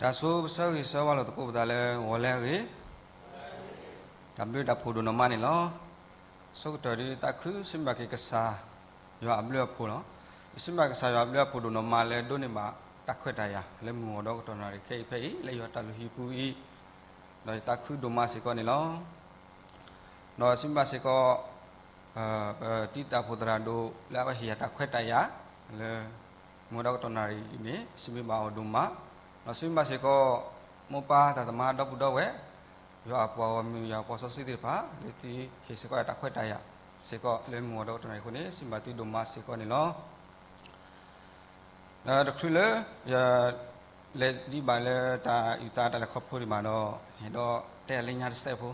တၢ်ဆိပဆၢဂ့ၤဆၢဝါလိာ်သကိးပသးလၢဂီၤလၢအဂ့ၤ, တၢ်ဘျုးတၢ်ဖှိၣ်ဒိၣ်နီၢ်မးန့ၣ်လီၤ. ဆိကတၢၢ်ဒ်တၢ်ခုစံးဘၣ်က့ၤကစၢ်ယွၤအဘျုးအဖှိၣ်လီၤ. ယစံးဘၣ်ကစၢ်ယွၤအဘျုးအဖှိၣ်ဒိၣ်နီၢ်မးလၢဒိးန့ၢ်ဘၣ်တၢ်ခွဲးတၢ်ယာ်လၢမုၢ်ဂီၤဒီကတီၢ်နၣ်ရံၣ်ခဲအံၤဖဲအံၤ လၢယွၤတၢ်လုၢ်ဟံၣ်ပူၤအံၤ, ဒီးယသးခုဒိၣ်မးစ့ၢ်ကီးန့ၣ်လီၤ. ဒီးစံးဘၣ်စ့ၢ်ကီး ပတံၤသကိးဖိသရၣ်ဒိၣ်လၢအဝဲဟ့ၣ်ယၤတၢ်ခွဲးတၢ်ယာ် လၢမုၢ်ဂီၤဒီကတီၢ်နၣ်ရံၣ်အံၤန့ၣ် စံးဘျုးဘၣ်အီၤဒိၣ်မး, ဒီးစံးဘျုးဘၣ်စ့ၢ်ကီး မိၢ်ပၢ်တၢ်သမါဒီပုၢ်ဒီဝဲၢ်, ယွၤအပှၤဂီၢ်မုၢ် ယွၤအပှၤစီဆှံသ့ၣ်တဖၣ် လၢသုဟ့ၣ်စ့ၢ်ကီးယၤတၢ်ခွဲးတၢ်ယာ်စ့ၢ်ကီးလၢမုၢ်ဂီၤဒီကတီၢ်နၣ်ရံၣ်အဃိန့ၣ် စံးဘျုးဘၣ်သုဒိၣ်မးစ့ၢ်ကီးန့ၣ်လီၤ. ဒီးတချုးလၢ ယလဲၤဒံးဘၣ်လၢတၢ်အုၣ်သးတၢ်လဲၤခီဖျိဒံးဘၣ်ဒီး ယအဲၣ်ဒိးတဲလၢညါတစဲးဖိ,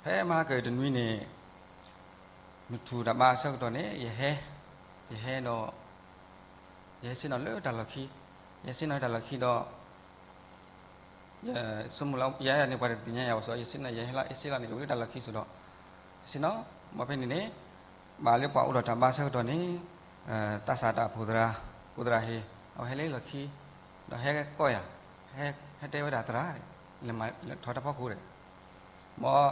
ဖဲမဟါကတနွံန့ၣ် မုၢ်ထူၣ်တၢ်ဘါအဆၢကတီၢ်န့ၣ် ယဟဲ, ယဟဲဒီး ယဟဲဆ့ၣ်နီၤလၢတၢ်လီၢ်ခံ, ယဟဲဆ့ၣ်နီၤလၢတၢ်လီၢ်ခံဒီး ယဆိကမိၣ်လၢ ယၤန့ၣ် ပှၤတသ့ၣ်ညါယၤဘၣ်စ့ၢ်ကီး ယဟဲဆ့ၣ်နီၤ ယဟဲလီၤအ့ၣ်စ့ၣ်လီၤန့ၣ် ယအိၣ်လၢတၢ်လီၢ်ခံစ့ၢ်ကီးဒီး ယဆ့ၣ်နီၤ, မ်ဖဲန့ၣ်န့ၣ် ဘၣ်လၢပှၤအိၣ်ဒီးတၢ်ဘါအဆၢကတီၢ်န့ၣ် သးစၢ်တၢ်ဖိသရၣ်, ဖိသရၣ်ဟ့ၣ်, အဝဲဟဲလၢလီၢ်ခံ, ဒီးဟဲကိးယၤ, ဟဲတဲဝဲဒၣ်သရၣ်, လဲၤမၤထီတၢ်ဖီခိၣ်ဒီး, မ်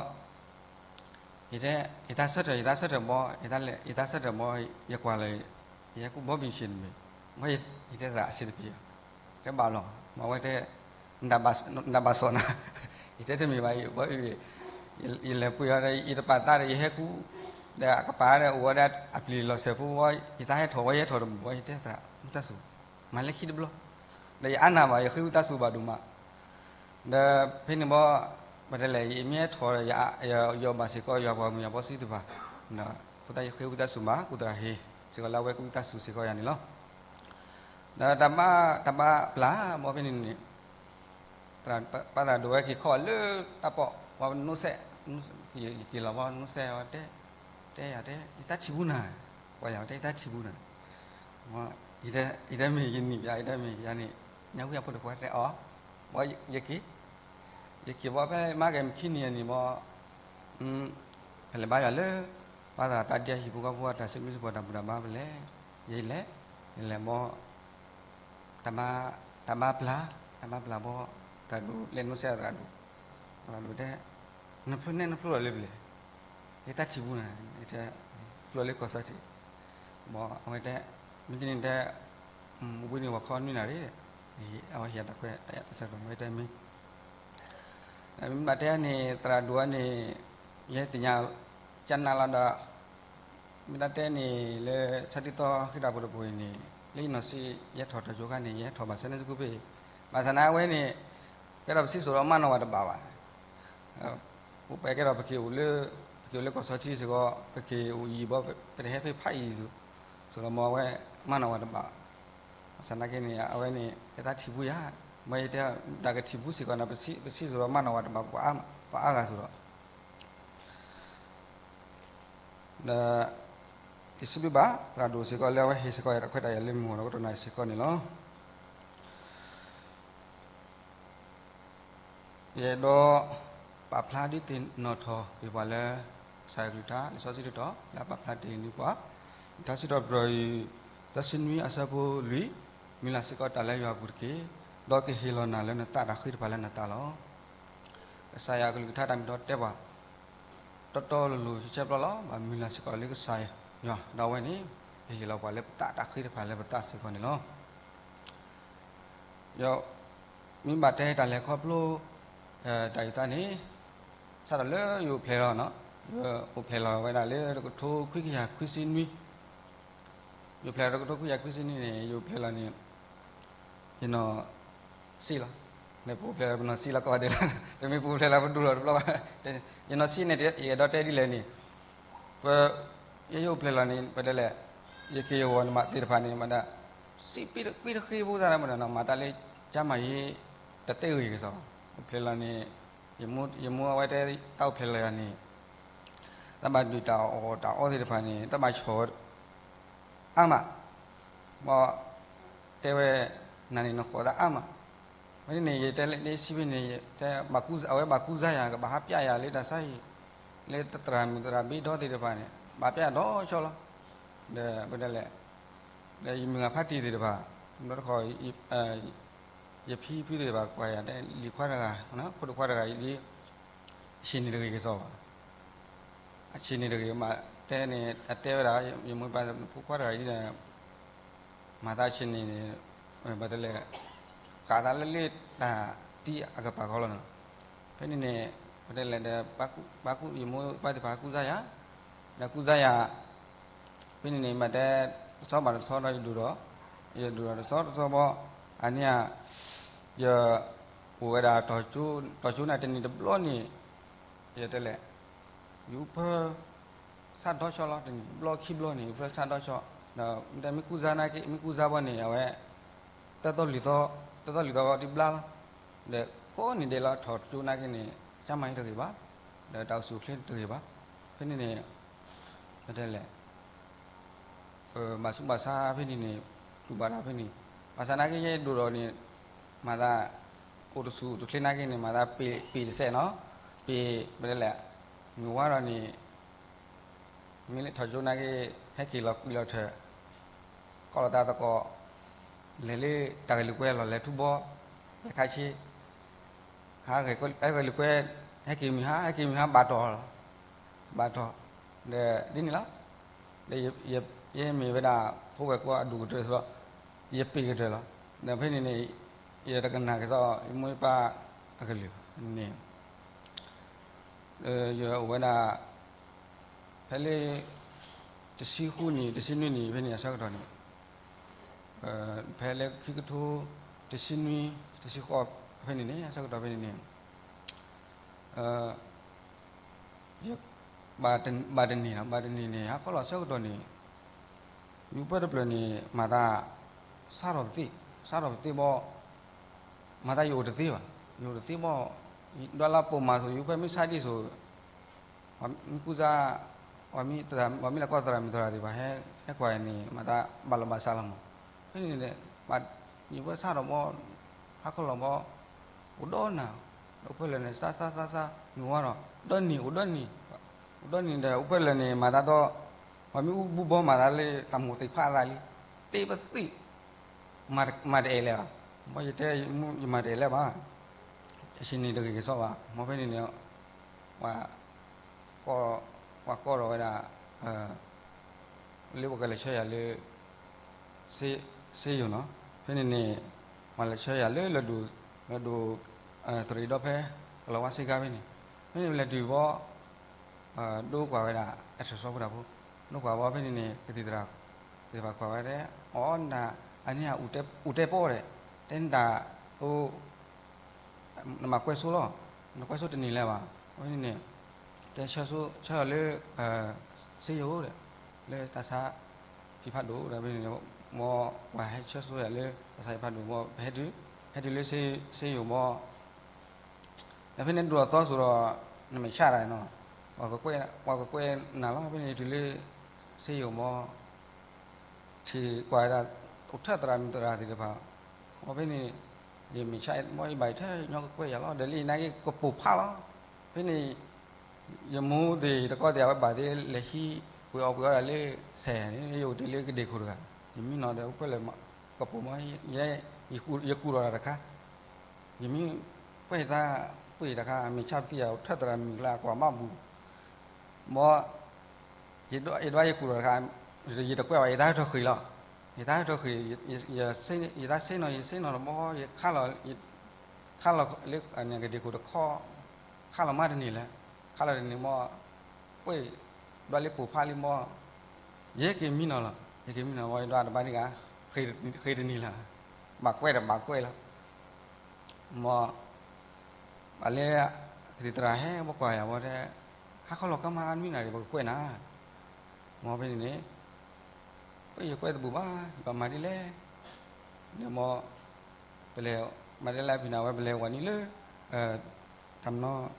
ယတၢ်ဆၢထၢၣ် ယတၢ်ဆၢထၢၣ်ဘီ, ယတၢ်ဆၢထၢၣ်ဘီ, ယကွၢ်လၢ ယဟဲကူၣ်ဘီဘံၣ်ဆ့ၣ်တမ့ၢ်, ယတဲသရၣ်အဆ့ၣ်တပ့ၢ်, တဲဘၣ်လီၤ, မ့ၢ်အဝဲတဲ နတၢ်ဘၣ်စီၣ်နၤ, ယတဲတမ့ၢ်ဘၣ်, ယလဲၤပှ့ၤအီၤဒီး ယတပာ်သးဒီး ယဟဲကူၣ်, ဒီးအကပၤဒီးအိၣ်ဝဲဒၣ်အပျံၤလီၤစဲးဖိဝဲ, ယတၢ်ဟဲထီၣ်ဝဲ ယဟဲထီၣ်တဘၣ်, ယတဲသရၣ် မုၢ်တၢ်စူၤ, မၤလၢခံတဘျီ, ဒီးယအါနၢ်ဘၣ် ယဃ့ဝံသးစူၤဘၣ်ဒိၣ်မး ဒီးဖဲန့ၣ်ဘီ, ပတဲလဲၣ် ယမ့ၢ်ဟဲထီၣ်ဒီး ယီၤဘၣ်စ့ၢ်ကီး ယွၤပှၤမုၢ်ယွၤပှၤစီဆှံသ့ၣ်တဖၣ်, အဃိသတးယဃ့ဝံသးစူၤဘၣ် ကူၣ်သရၣ်ဟ့ၣ်စ့ၢ်ကီးလၢအဝဲကူၣ်ဝံသးစူၤစ့ၢ်ကီးယၤန့ၣ်လီၤ. ဒီးတၢ်ဘါ, တၢ်ဘါပျၢ်ဘီဖဲန့ၣ်န့ၣ်, ပၢ်သရၣ်ဒိၣ်ဝဲက့ၤခီလၢတၢ်ပီး, ဝဲနိးစဲး, ယက့ၤလီၤဘီ နိးစဲးဝဲတဲ, တဲယၤတဲ ယတၢ်ထံၣ်ပူၤနၤ, ပှၤယၤတဲ ယတၢ်ထံၣ်ပူၤနၤ, ယတဲမ့ၢ်ယနံၣ်ပျၢ် ယတဲမ့ၢ်ယၤန့ၣ်, ညၣ်ဝံအဖိတခွါတဲအီၤ, ဘီယက့ၤ, ယက့ၤဘီဖဲမၤကဲမုၢ်ခံနံၤအနံၤဘီ, ပလဲၤဘါယွၤလၢ ပၢ်သရၣ်သးဒ့အဟံၣ်ဖိဃီဖိအတၢ်စံးဘျုးစံးဖှိၣ်တၢ်ဘူၣ်တၢ်ဘါပလဲၤ, ယလဲၤ, ယလဲၤဘီ, တၢ်ဘါ, တၢ်ဘါပျၢ်, တၢ်ဘါပျၢ်ဘီ, သရၣ်ဒိၣ်လဲၤနိးစဲးသရၣ်ဒိၣ်, သရၣ်ဒိၣ်တဲ, နဖျိန့ၣ်နဖျိလီၤလၢပလဲၤ, ယတၢ်ထံၣ်ပူၤနၤ, ဖျိလၢကီၢ်စီထံး, ဘီအဝဲတဲ, မ့ၢ်တန့ၣ်တဲ, ဝံၤန့ၣ်ပှၤခီနွံနၣ်ရံၣ်, အဝဲဟ့ၣ်ယၤတၢ်ခွဲးတၢ်ယာ်တၢ်ဆၢကတီၢ် မ့ၢ်တဲမ့ၢ် မ့ၢ်ဘၣ်တဲန့ၣ် သရၣ်ဒိၣ်န့ၣ်, ယဟဲသ့ၣ်ညါ, ကနၣ်လီၤဒီး, မ့ၢ်တၢ်တဲန့ၣ်လၢ ဆၢထံသီဃံတၢ်ဖိတပူၤအံၤန့ၣ်, လၢယနီၢ်ဆံး ယဟဲထီၣ်တၢ်ယိၤခါန့ၣ် ယဟဲထီၣ်ဘၣ်ဆၢန့ၣ်သကုၤဖဲအံၤ, ဘၣ်ဆၣ်သနာ်က့အဝဲန့ၣ်, ကဲထီၣ်ပစံးစိၤဒီးမၤနီၣ်ဝဲတဘၣ်ဘၣ် ပကဲထီၣ်ပက့ၤအိၣ်လၢ, ပက့ၤအိၣ်လၢကီၢ်စီထံစ့ၢ်ကီး, ပက့ၤအိၣ်ယံၤဘီ, ပတဟဲဖဲဖးယံၤ, စိၤဒီးမ့ၢ်အဝဲမၤနီၣ်ဝဲတဘၣ်, ဘၣ်ဆၣ်သနာ်က့န့ၣ် အဝဲန့ၣ် ယတၢ်ထံၣ်ပူၤယၤ, မ့ၢ်ယတဲ, တၢ်ကထံၣ်ပူၤစ့ၢ်ကီးန့ၣ် ပစံးစိၤဒီးမၤနီၣ်ဝဲတဘၣ်, ပှၤအါဂၤစိၤဒီး ဒီး, ယစံးဘျုးဘၣ် သရၣ်ဒိၣ်စ့ၢ်ကီးလၢအဝဲဟ့ၣ်စ့ၢ်ကီးယၤတၢ်ခွဲးတၢ်ယာ်လၢမုၢ်ဂီၤဒီးကတီၢ်နၣ်ရံၣ်စ့ၢ်ကီးန့ၣ်လီၤ. ယအဲၣ်ဒိး, ပာ်ဖျါဒုးသ့ၣ်နီၣ်ထီၣ်က့ၤပှၤလၢ, ကစၢ်ယွၤကလုၢ်ကထါလံာ်စီဆှံတတီၤ လၢအပာ်ဖျါတ့ၢ်န့ၢ်ပှၤ, ထါစံးထီၣ်ပတြၢၤအံၤ, သၢဆံနွံအဆၢဖိလွံၢ်, မုၢ်လၢ်စ့ၢ်ကီးတၢ်လၢယွၤအပူၤတက့ၢ်, ဒီးကဟ့ၣ်လီၤနၤလၢနသးတၢ်ဃ့တဖၣ်လၢနသးလီၤ. ကစၢ်ယွၤကလုၢ်ကထါတၢ်မ့ၢ်တၢ်တဲပှၤ တီတီလိၤလိၤဆဲဆဲပျီလီၤ, ဘၣ်မုၢ်လၢ်စ့ၢ်ကီးလၢကစၢ်ယွၤ, ဒီးအဝဲန့ၣ်, ကဟ့ၣ်လီၤပှၤလၢပသးတၢ်ဃ့တဖၣ်လၢပသးစ့ၢ်ကီးန့ၣ်လီၤ. ယ, မ့ၢ်ဘၣ်တဲတၢ်လဲၤခီဖျိ, တၢ်အုၣ်သးန့ၣ်, စးထီၣ်လၢယအိၣ်ဖျဲၣ်လီၤ, ယအိၣ်ဖျဲၣ်လီၤဝဲဒၣ်လၢတကထိခွံကယၤခွံဆံနွံ, ယအိၣ်ဖျဲၣ်လီၤတကထိခွံကယၤခွံဆံနွံန့ၣ် ယအိၣ်ဖျဲၣ်လီၤန့ၣ် ယနီၢ်ဆံးလီၤ, န့ၣ်ပအိၣ်ဖျဲၣ်လီၤပနီၢ်ဆံးလီၤကိးဂၤဒဲးလီၤ, တမ့ၢ်ပအိၣ်ဖျဲၣ်လီၤပဒိၣ်လီၤတဘျီဘၣ်, ယနီၢ်ဆံးန့ၣ် ယအဲၣ်ဒိးတဲဒ်လဲၣ်န့ၣ်, ပ, ယအိၣ်ဖျဲၣ်လီၤန့ၣ် ပတဲလဲၣ်, ယက့ၤယဂီၤန့ၣ်မးသ့ၣ်တဖၣ်န့ၣ် မးဒၣ်, စံးပ့တဃ့ဖိသၣ်မးဒၣ်နီၤ မၤတၢ်လၢ, ကၢ်မၤယ့, တသ့ဂ့ၤကစီၣ်, အိၣ်ဖျဲၣ်လီၤန့ၣ်, ယမိၢ်အဝဲတဲတၢ်အိၣ်ဖျဲၣ်လီၤယၤန့ၣ်, တၢ်ဘၣ်ဒုးတၢ်အီၣ်တၢ်အီသ့ၣ်တဖၣ်န့ၣ် တၢ်ဘၣ်ဆီၣ်ဝဲ အါမး, ဘၣ်, တဲဝဲ, နၤန့ၣ်နဃိးသးအါမး, ဝဲန့ၣ် ယတဲလၢဒ်စံးဖဲန့ၣ် တဲ, အဝဲဘၣ်ကူစါယၤ ကဘၣ်ဟးပျဲယၤလၢတၢ်ဆါဟံၣ်, လၢသရၣ်မုၣ်သရၣ်ဘ့ဒီသ့ၣ်တဖၣ်န့ၣ် ဘၣ်ပျဲယၤဒီးဆီလီၤ, ဒီးပတဲလဲၣ်, ဒီးယမုၢ်ဂၤဖါတံၢ်သ့ၣ်တဖၣ်, ဒီးတခီ, ယဖံဖုသ့ၣ်တဖၣ်ကွၢ်ယၤတဲ လံၤခွါတဂၤ, ဖိဒိၣ်ခွါတဂၤအံၤဒ် အဆံးန့ၣ်တဂ့ၤကစီၣ်ဘၣ်, အဆံးန့ၣ်တဂ့ၤမး တဲန့ၣ် အတဲဝဲဒၣ် ယမိၢ်ပၢ်ဖိခွါတဂၤအံၤဒီး မၤသးဆံးန့ၣ် ဘၣ်တလဲၣ် ဃးသးလၢလၢတၢ်သံအကပၤဃီလီၤနီၤ. ဖဲန့ၣ်န့ၣ် ဘၣ်တလဲၣ်ဒီး ပှၤကူၣ် ယမိၢ်ပၢ်သ့ၣ်တဖၣ်ကူၣ်စါယၤ, ဒီးကူၣ်စါယၤ ဖဲန့ၣ်န့ၣ် မ့ၢ်တဲ တဆီဘၣ်တဆီဒီးယဒိၣ်ဒီး ယဒိၣ်ဒီးတဆီတဆီဘီ အန့ၣ် ယအိၣ်ဝဲဒၣ် တီၤကၠိန့ၣ် တနံၤတဘျီန့ၣ် ယတဲလဲၣ် ယဖၢ ဆၣ်ဒီဆီလီၤ. တနံၤတဘျီခံဘျီန့ၣ် ယဖၢဆၣ်ဒီဆီ, ဒီးမ့ၢ်တဲမ့ၢ်ကူၣ်စါနာ်က့ မ့ၢ်ကူၣ်စါဘီန့ၣ် အဝဲ တၢ်သီၣ်လွံၢ်သီ တၢ်သီၣ်လွံၢ်သီဘီဒ်ဘျါလီၤ. ဒီးကိးနံၤဒဲးလီၤ တီၤကၠိနာ်က့န့ၣ် ကၢ်မၤဟံၣ်တဂ့ၤဘၣ်, ဒီးတၢ်အိၣ်ဆူၣ်အိၣ်ချ့တဂ့ၤဘၣ်. ဖဲန့ၣ်န့ၣ် မ့ၢ်တဲလဲၣ် ဘၣ်ဆူးဘၣ်ဆါဖဲန့ၣ်န့ၣ် တူၢ်ဘၣ်တၢ်ဖဲန့ၣ် ဘၣ်ဆၣ်နာ်က့ယဲဒိၣ်ဒီးန့ၣ် မၤသး အိၣ်တဆူၣ်အိၣ်တချ့နာ်က့န့ၣ် မၤသးပ့ၤတစဲးနီၤ, ပ့ၤ မ့ၢ်တဲလဲၣ် မုၢ်ဝါဒီးန့ၣ် မ့ၢ်လၢထီၣ်ကၠိနာ်က့ ဟဲက့ၤလီၤကွံာ်လီၤထၢၣ် ကီၢ်လီၤတၢ်သကိး လဲၤလၢတၢ်ဂဲၤလိာ်ကွဲလီၤ လဲၤထူဘီ လဲၤခါဆ့ ဟးဂဲၤလိာ်ကွဲ ဟဲက့ၤမုၢ်ဟါ ဟဲက့ၤမုၢ်ဟါဘၣ်တီၢ်လီၤ, ဘၣ်တီၢ် ဒီးဒ်န့ၣ်လီၤ. ဒီးယမ့ၢ်ဝဲဒၣ် ဖိဝဲၢ်ကိအဒူၣ်ကတၢၢ်လီၤ, ယပ့ၤကတၢၢ်လီၤ. ဒီးဖဲန့ၣ်န့ၣ် ယတကနၣ်ကစီၣ် ယမိၢ်ယပၢ်အကလုၢ်န့ၣ် ယအိၣ်ဝဲဒၣ် ဖဲလၢ တဆံဃုနံၣ် တဆံနွံနံၣ်ဖဲန့ၣ်အဆၢကတီၢ်န့ၣ် ဖဲလၢခံကထိ တဆံနွံ တဆံဃိးဖဲန့ၣ်န့ၣ် အဆၢကတီၢ်ဖဲန့ၣ်န့ၣ် ဘၣ်တနံၤလီၤ ဘၣ်တနံၤန့ၣ် ဟါခီလီၤအဆၢကတီၢ်န့ၣ် ယူၤပၢၢ်တဖျၢၣ်န့ၣ် မၤသး စးထီၣ်ပသ့ၣ် စးထီၣ်ပသ့ၣ်ဘီ မၤသးယအိၣ်တသ့ဘၣ်, ယအိၣ်တသ့ဘီ ဒွးလၢပိာ်မၤဆိ ယူၤပၢၢ်မ့ၢ်ဆါဒ်ဆိ ပှၤမ့ၢ်ကူစါ ပှၤမ့ၢ်လဲၤကွၢ်သရၣ်မုၣ်သရၣ်သ့ၣ်တဖၣ် ဟဲကွၢ်န့ၣ် မၤသးဘၣ်လီၤဘၣ်စးလီၤမး, ဖဲန့ၣ် ယူၤပၢၢ်စးထီၣ်ဘီ ဟါခီလီၤဘီ အိၣ်ဒီးနၤ ဒီးအိၣ်ဖဲလဲၣ်န့ၣ် စါစါစါစါ မုၢ်ဝါဒီး ဒီနံၤ အိၣ်ဒီနံၤ အိၣ်ဒီနံၤဒီး အိၣ်ဖဲလဲၣ်န့ၣ် မၤသးဒီး ပှၤမ့ၢ်အူဘူၣ်ဘီမၤသးလၢတၢ်မိၣ်သ့ၣ်ဖးသးလံ တ့ပသံၣ် မၤတအဲၣ်လဲၣ်ဘၣ်, မ်ယတဲ ယမၤတအဲၣ်လဲၣ်ဘၣ်, ယဆံးန့ၣ်တဂ့ၤကစီၣ်ဘၣ်, မ်ဖဲန့ၣ်န့ၣ် ပှၤ ပှၤကိးထီၣ်ဝဲဒၣ် လၢပှၤကလဲၤဆှၢယၤလၢ စ့ယိၤနီၤ, ဖဲန့ၣ်န့ၣ် ပှၤလဲၤဆှၢယၤလၢလၢၢ်ဒိၣ် လၢၢ်ဒိၣ် သရံးဒီဖဲ ကလီၤဝါစ့ကါဖဲန့ၣ်, ဖဲန့ၣ်ပလဲၤတုၤဘီ ဒိကွၢ်ဝဲဒၣ် အဲၣ်ထၢၣ်စီဖိတၢ်ဖိ, ဒိကွၢ်ဘီဖဲန့ၣ်န့ၣ် ကသံၣ်သရၣ်သ့ၣ်တဖၣ်ကွၢ်ဝဲဒၣ် အီနၤ အန့ၣ်အူတဲပီဒီး တဲနတၢ် နမၤကွဲဆိလီၤ, နကွဲဆိတန့ၢ်လၢၤဘၣ်, အဝဲန့ၣ်န့ၣ် တဲဆၢဆိ ဆၢလီၤလၢ စ့ယိၤဒီး လၢတၢ်ဆါ ဖံးဖးဒိၣ်ဒီး ဖဲန့ၣ် မ်ပှၤဟဲဆၢဆိယၤလၢတၢ်ဆါဖံးဖးဒိၣ် မ်ပဟဲတုၤ ဟဲတုၤလၢစ့ယိၤဘီ ဒီးဖဲန့ၣ်ဒိၣ်ထီၣ်သီစိၤဒီး နမဲာ်ဆှးတၢ်နီၤ, ပှၤကကွဲးနၤလီၤ, ဖဲန့ၣ်တုၤလၢ စ့ယိၤဘီ ထံၣ်ကွၢ်ဒၣ် အိၣ်ထၢၣ်သရၣ်မုၣ်သရၣ်သ့ၣ်တဖၣ်, အဖဲန့ၣ် ယမဲာ်ဆှးဘီယဘၣ်ယထၢၣ်ညီကကွဲးယၤလီၤ, ဒီးလၢယနာ်က့ကပိာ်ဖးလီၤ, ဖဲန့ၣ် ယမိၢ်သ့ၣ်ယတကီသ့ၣ် အဝဲဘၣ်သ့ၣ်လဲၤဟံးပှ့ၤအီၣ်ပှ့ၤအီဒၣ်လၢ စဲးန့ၣ် ယအိၣ်တ့ၢ်လၢကဒ့ၣ်ခိၣ်တဂၤ, ယမံနီၤဒီးအိၣ်ဖဲလဲၣ် ကပိာ်မီ ယကူၣ်ထီၣ်တၢ်တခါ, ယမံကွဲးယသး ပှ့ၤတၢ်ခါ မဲာ်ဆှးပသံၣ်အီၤထၢၣ်သရၣ်မုၣ်လၢအကွၢ်မးဘူး, ဘီ ယဒွးယကူၣ်ထီၣ်တခါ, ယတကွဲးဘၣ် ယတၢ်ဟဲထီၣ်ဃ့ၢ်လီၤ, ယတၢ်ဟဲထီၣ်ဃ့ၢ်, ယသ့ၣ်နီၣ် ယသ့ၣ်နီၣ်တဘီ ယခါလီၤ ခါလီၤလၢကဒ့ၣ်ခိၣ်တခီ, ခါလီၤမးတန့ၢ်လၢၤ, ခါလီၤတန့ၢ်ဘီ, ကွဲး ဒွးလၢပိာ်ဖးလံဘီ, ယဟဲက့ၤမံနီၤလီၤ, ယဟဲက့ၤမံနီၤဘီ ယဒွးတဘၣ်ဒံးဂၤ, ဃ့တန့ၢ်လၢၤ, ဘၣ်ကွဲးဒီးဘၣ်ကွဲးလီၤ, မ် ဘၣ်လၢ သရံၣ်သရၣ်ဟဲဘီကွၢ်ယၤဘီတဲ, ဟါခီလီၤကါမးအါနွံနၤဒီး ပကကွဲးနၤ, မ်ဖဲန့ၣ်န့ၣ် ကွဲးယကွဲးတဘူၣ်ဘၣ် ယဘၣ်မၤဒ်လဲၣ်, ဒီးမ် ပလဲၤ မၤဒ်လဲၣ်ဖံးနၤဝဲ ပလဲၤဝဲနံၤလၢ တၢ်မနီၤ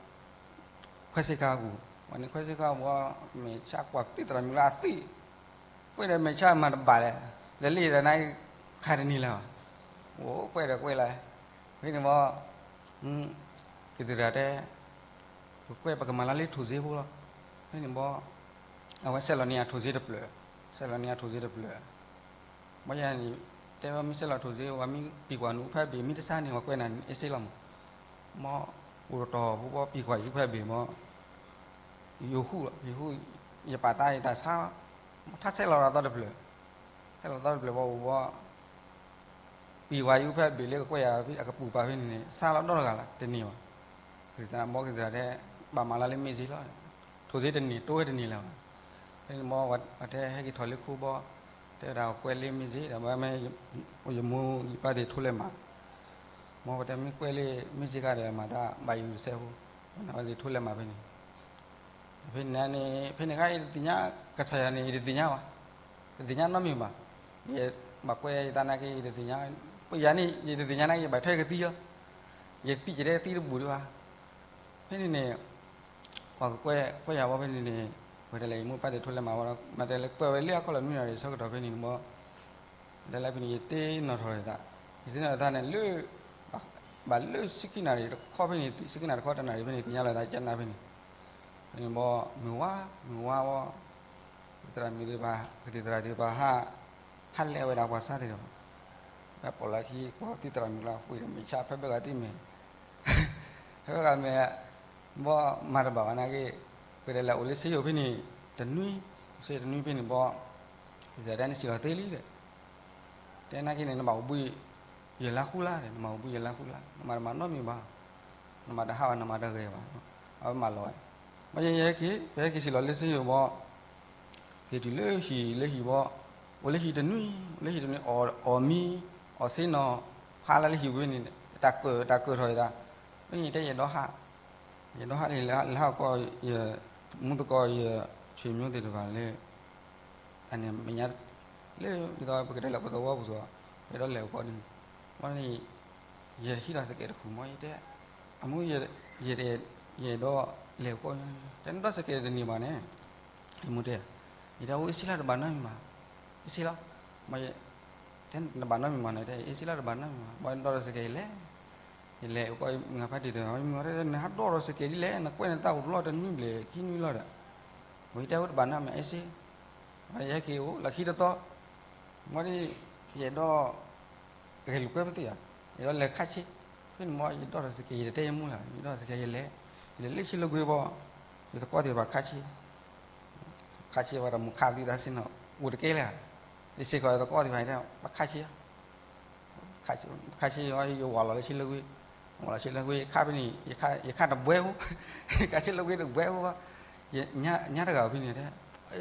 ခွဲးစ့ခါအပူၤ, ဝဲနံၤခွဲးစ့ခါအပူၤ မဲာ်ဆှးကွၢ်သံၣ်သရၣ်မုၣ်လၢအသံၣ်, ကွဲးဒီးမဲာ်ဆှးမၤတဘၣ်လဲၣ်, လဲၤလံဒီးနခါတန့ၢ်လၢၤ, အိၣ်ကွဲးဒီးကွဲးလၢၤ, ဖဲန့ၣ်ဘီ ကသံၣ်သရၣ်တဲ ပကကွဲး ပကမၤလၢလၢထိၣ်စ့ဖိလီၤ, ဖဲန့ၣ်ဘီ အဝဲဆဲးလီၤန့ၢ်အထိၣ်စ့တဖျၢၣ်, ဆဲးလီၤန့ၢ်အထိၣ်စ့တဖျၢၣ်, ဘီယၤန့ၣ် တဲဝဲမ့ၢ်ဆဲးလီၤထိၣ်စ့ ဝဲမ့ၢ်ပံၤကွၢ်နူအူဖဲဘ့ၣ် မ့ၢ်တဆါန့ၣ် ဝဲကွဲးနၤန့ၣ် အ့ၣ်စ့လီၤမး, မ်ပူၤတီၤတီၤဖိဘီ ပံၤကွၢ်ယူဖဲဘ့ၣ်မး, ယိၤဃူလီၤ ယိၤဃူ, ယပာ်တၢ်ယတၢ်ဆါလီၤ, ထါဆဲးလီၤဒီးသီတဖျၢၣ်, ဆဲးလီၤသီတဖျၢၣ်ဘီ ပူၤဘီ ပံၤကွၢ်ယူဖဲဘ့ၣ်လၢကကွဲးယၤအကပူၤပာ်ဖဲန့ၣ်န့ၣ် ဆါလီၤဒီတဂၤလီၤ တန့ၢ်ဘၣ်, ကသံၣ်သရၣ်ဘီ ကသံၣ်သရၣ်တဲ ဘၣ်မၤလီၤလၢမ့ၢ်စ့လီၤ, ထိၣ်စ့တန့ၢ် တိဝဲတန့ၢ်လၢၤဘၣ်, ဖဲန့ၣ်ဘီ ဝဲတဲဟဲက့ၤထီၣ်လၢခိဘီ, တဲဝဲဒၣ်ကွဲးလၢမ့ၢ်စ့ဒီး ဘၣ်မ့ၢ် ယမိၢ်ယပၢ်သ့ၣ်ထိလဲမး, မ်ပတဲမ့ၢ်ကွဲးလၢမ့ၢ်စ့ခါဒီး မၤတၢ်ဘၣ်ယိၣ်တစဲးဖိ, ဝဲနဝဲသ့ၣ်ထိလဲမးဖဲန့ၣ် ဖဲန့ၣ်န့ၣ် ဖဲန့ၣ်ခါ ယတသ့ၣ်ညါ ကစၢ်ယွၤန့ၣ် ယတသ့ၣ်ညါဘၣ်, တသ့ၣ်ညါနီတမံၤဘၣ်, ယဘၣ်ကွဲးယသးနာ်က့ ယတသ့ၣ်ညါ, ယၤန့ၣ် ယတသ့ၣ်ညါနာ်က့ ယဘၣ်ထွဲကသံလီၤ, ယသံၣ်ကတဲသံတဘူးဒံးဘၣ်, ဖဲန့ၣ်န့ၣ် ပှၤကကွဲး ကွဲးယၤဘီဖဲန့ၣ်န့ၣ်, ဝဲဒၣ်လၢယမိၢ်ပၢ်သ့ၣ်ထိလဲမးဘီဒီး မ့ၢ်တဲလၢကွဲးဝဲလၢအခီၣ်လီၢ်နွံနၣ်ရံၣ်ဆၢကတီၢ်ဖဲန့ၣ်ဘီ တဲလၢဖဲန့ၣ် ယတ့နီၣ်ထီၣ်လီၤသး, ယတ့နီၣ်ထီၣ်လီၤသးန့ၣ် လၢ ဘၣ်လၢဆံခံနၣ်ရံၣ်တခီဖဲန့ၣ် ဆံခံနၣ်ရံၣ်တခီတနၣ်ရံၣ်ဖဲန့ၣ် သ့ၣ်ညါလီၤသးကနၣ်ဖဲန့ၣ်, ဖဲန့ၣ်ဘီ မုၢ်ဝါ မုၢ်ဝါဝီ သရၣ်မုၣ်သ့ၣ်တဖၣ် ကသံၣ်သရၣ်သ့ၣ်တဖၣ်ဟး ဟးလဲၤဝဲဒၣ်ပှၤဆါသ့ၣ်တဖၣ်, ဖဲပိာ်လီၢ်ခံ ကွၢ်သံသရၣ်မုၣ်လၢပှ့ၤဒီးမဲာ်ဆှးဖဲဘၢၣ်ဂၤသံမဲာ် ဖဲဘၢၣ်ဂၤမဲာ် ဘီမၤတဘၣ်ဘၣ်နာ်က့, ပတဲလဲၤအိၣ်လၢစ့ယိၤဖဲန့ၣ် တနွံ, စ့တနွံဖဲန့ၣ်ဘီ ကသံၣ်သရၣ်တဲန့ၣ်စံၣ်လီၤသ့လံဒီး တဲနာ်က့န့ၣ် နဘၣ်အိၣ်ဘှံးယဲၢ်လါဃုလါဒီး နဘၣ်အိၣ်ဘှံးယဲၢ်လါဃုလါ နမၤတမၤနီတမံၤဘၣ်, နမၤတဟးဘၣ် နမၤတဂ့ၤဘၣ်, အဝဲမၤလီၤဝဲ, ဘၣ်ယဲယဲက့ၤ ပဟဲက့ၤစံၣ်လီၤလၢစ့ယိၤဘီ က့ၤတုၤလၢဟံၣ်လၢဟံၣ်ဘီ, အိၣ်လၢဟံၣ်တနွံ အိၣ်လၢဟံၣ်တနွံ အီၣ်မံ အီၣ်စ့နီၤ, ဟးလၢလၢဟံၣ်ဝဲန့ၣ် တၢ်ကၢၣ်တၢ်ကၢၣ်ထီၣ်ယသး, ဖဲန့ၣ်တဲယအဲၣ်ဒိးဟး, ယအဲၣ်ဒိးဟးန့ၣ် လဲၤဟးကီး ယမူသကိး ယဆွေမျိုးသ့ၣ်တဖၣ်လၢ အန့ၣ်မဲာ်ညါ လၢဒ်သိးပကတဲလၢပသဝီပူၤ ပအဲၣ်ဒိးလဲၤအိၣ်ကီးန့ၣ်, ဝဲန့ၣ် ယဟံးဒီးစကဲးတခူၣ်မး ယတဲ, အမူ ယအဲၣ်ဒိးလဲၤအိၣ်ကီး, တဲနဒီးစကဲးတန့ၢ်ဘၣ်န့ၣ်, ယမူတဲ, ယတဲအိၣ်အ့ၣ်စ့လီၤတဘၣ်နီတမံၤဘၣ်, အ့ၣ်စ့လီၤ, တဲတဘၣ်နီတမံၤဘၣ်န့ၣ် တဲအ့ၣ်စ့လီၤတဘၣ်နီတမံၤဘၣ်, ဘၣ်ဒီးစကဲးယလဲၤ, ယလဲၤအိၣ်ကီးမုၢ်ဂၤဖါတံၢ်သ့ၣ် မ့ၢ်တဲနဟးဒီးဒီးစကဲးဒ်လဲၣ် နကွဲးနသးအိၣ်တလီၢ်တနွံဘျဲၣ်ခံနွံလီၤဒီး, ဝံၤတဲအိၣ်တဘၣ်နီတမံၤအ့ၣ်စ့, ယဟဲက့ၤအိၣ်လီၢ်ခံတသီ, မ့ၢ်ဒ် ယအဲၣ်ဒိး ဂဲၤလိာ်ကွဲပသ့ၣ်ဧါ, ယအဲၣ်ဒိးလဲၤခါဆ့, ဖဲန့ၣ်မ့ၢ်ယဒီးစကဲး ယတတဲယမူလၢၤ ယဒီးစကဲးယလဲၤ, ယလဲၤလၢဆ့လၢကွ့ဘီ, ယသကိးသ့ၣ်တဖၣ်ခါဆ့, ခါဆ့ဝဲဒီးမုၢ်ခါသံသးဆ့နီၤ အိၣ်တကဲလၢၤ, ယစ့ၢ်ကီးယသကိးသ့ၣ်တဖၣ်တဲ ပခါဆ့ ခါဆ့ ယဝဲယဝၤလီၤလၢဆ့လၢကွ့, ဝၤလီၤဆ့လၢကွ့ ယခါဖဲန့ၣ် ယခါတဘှဲဖိ, ခါဆ့လၢကွ့တဘှဲဖိဘၣ်, ညါတဂၤဖဲန့ၣ်တဲ,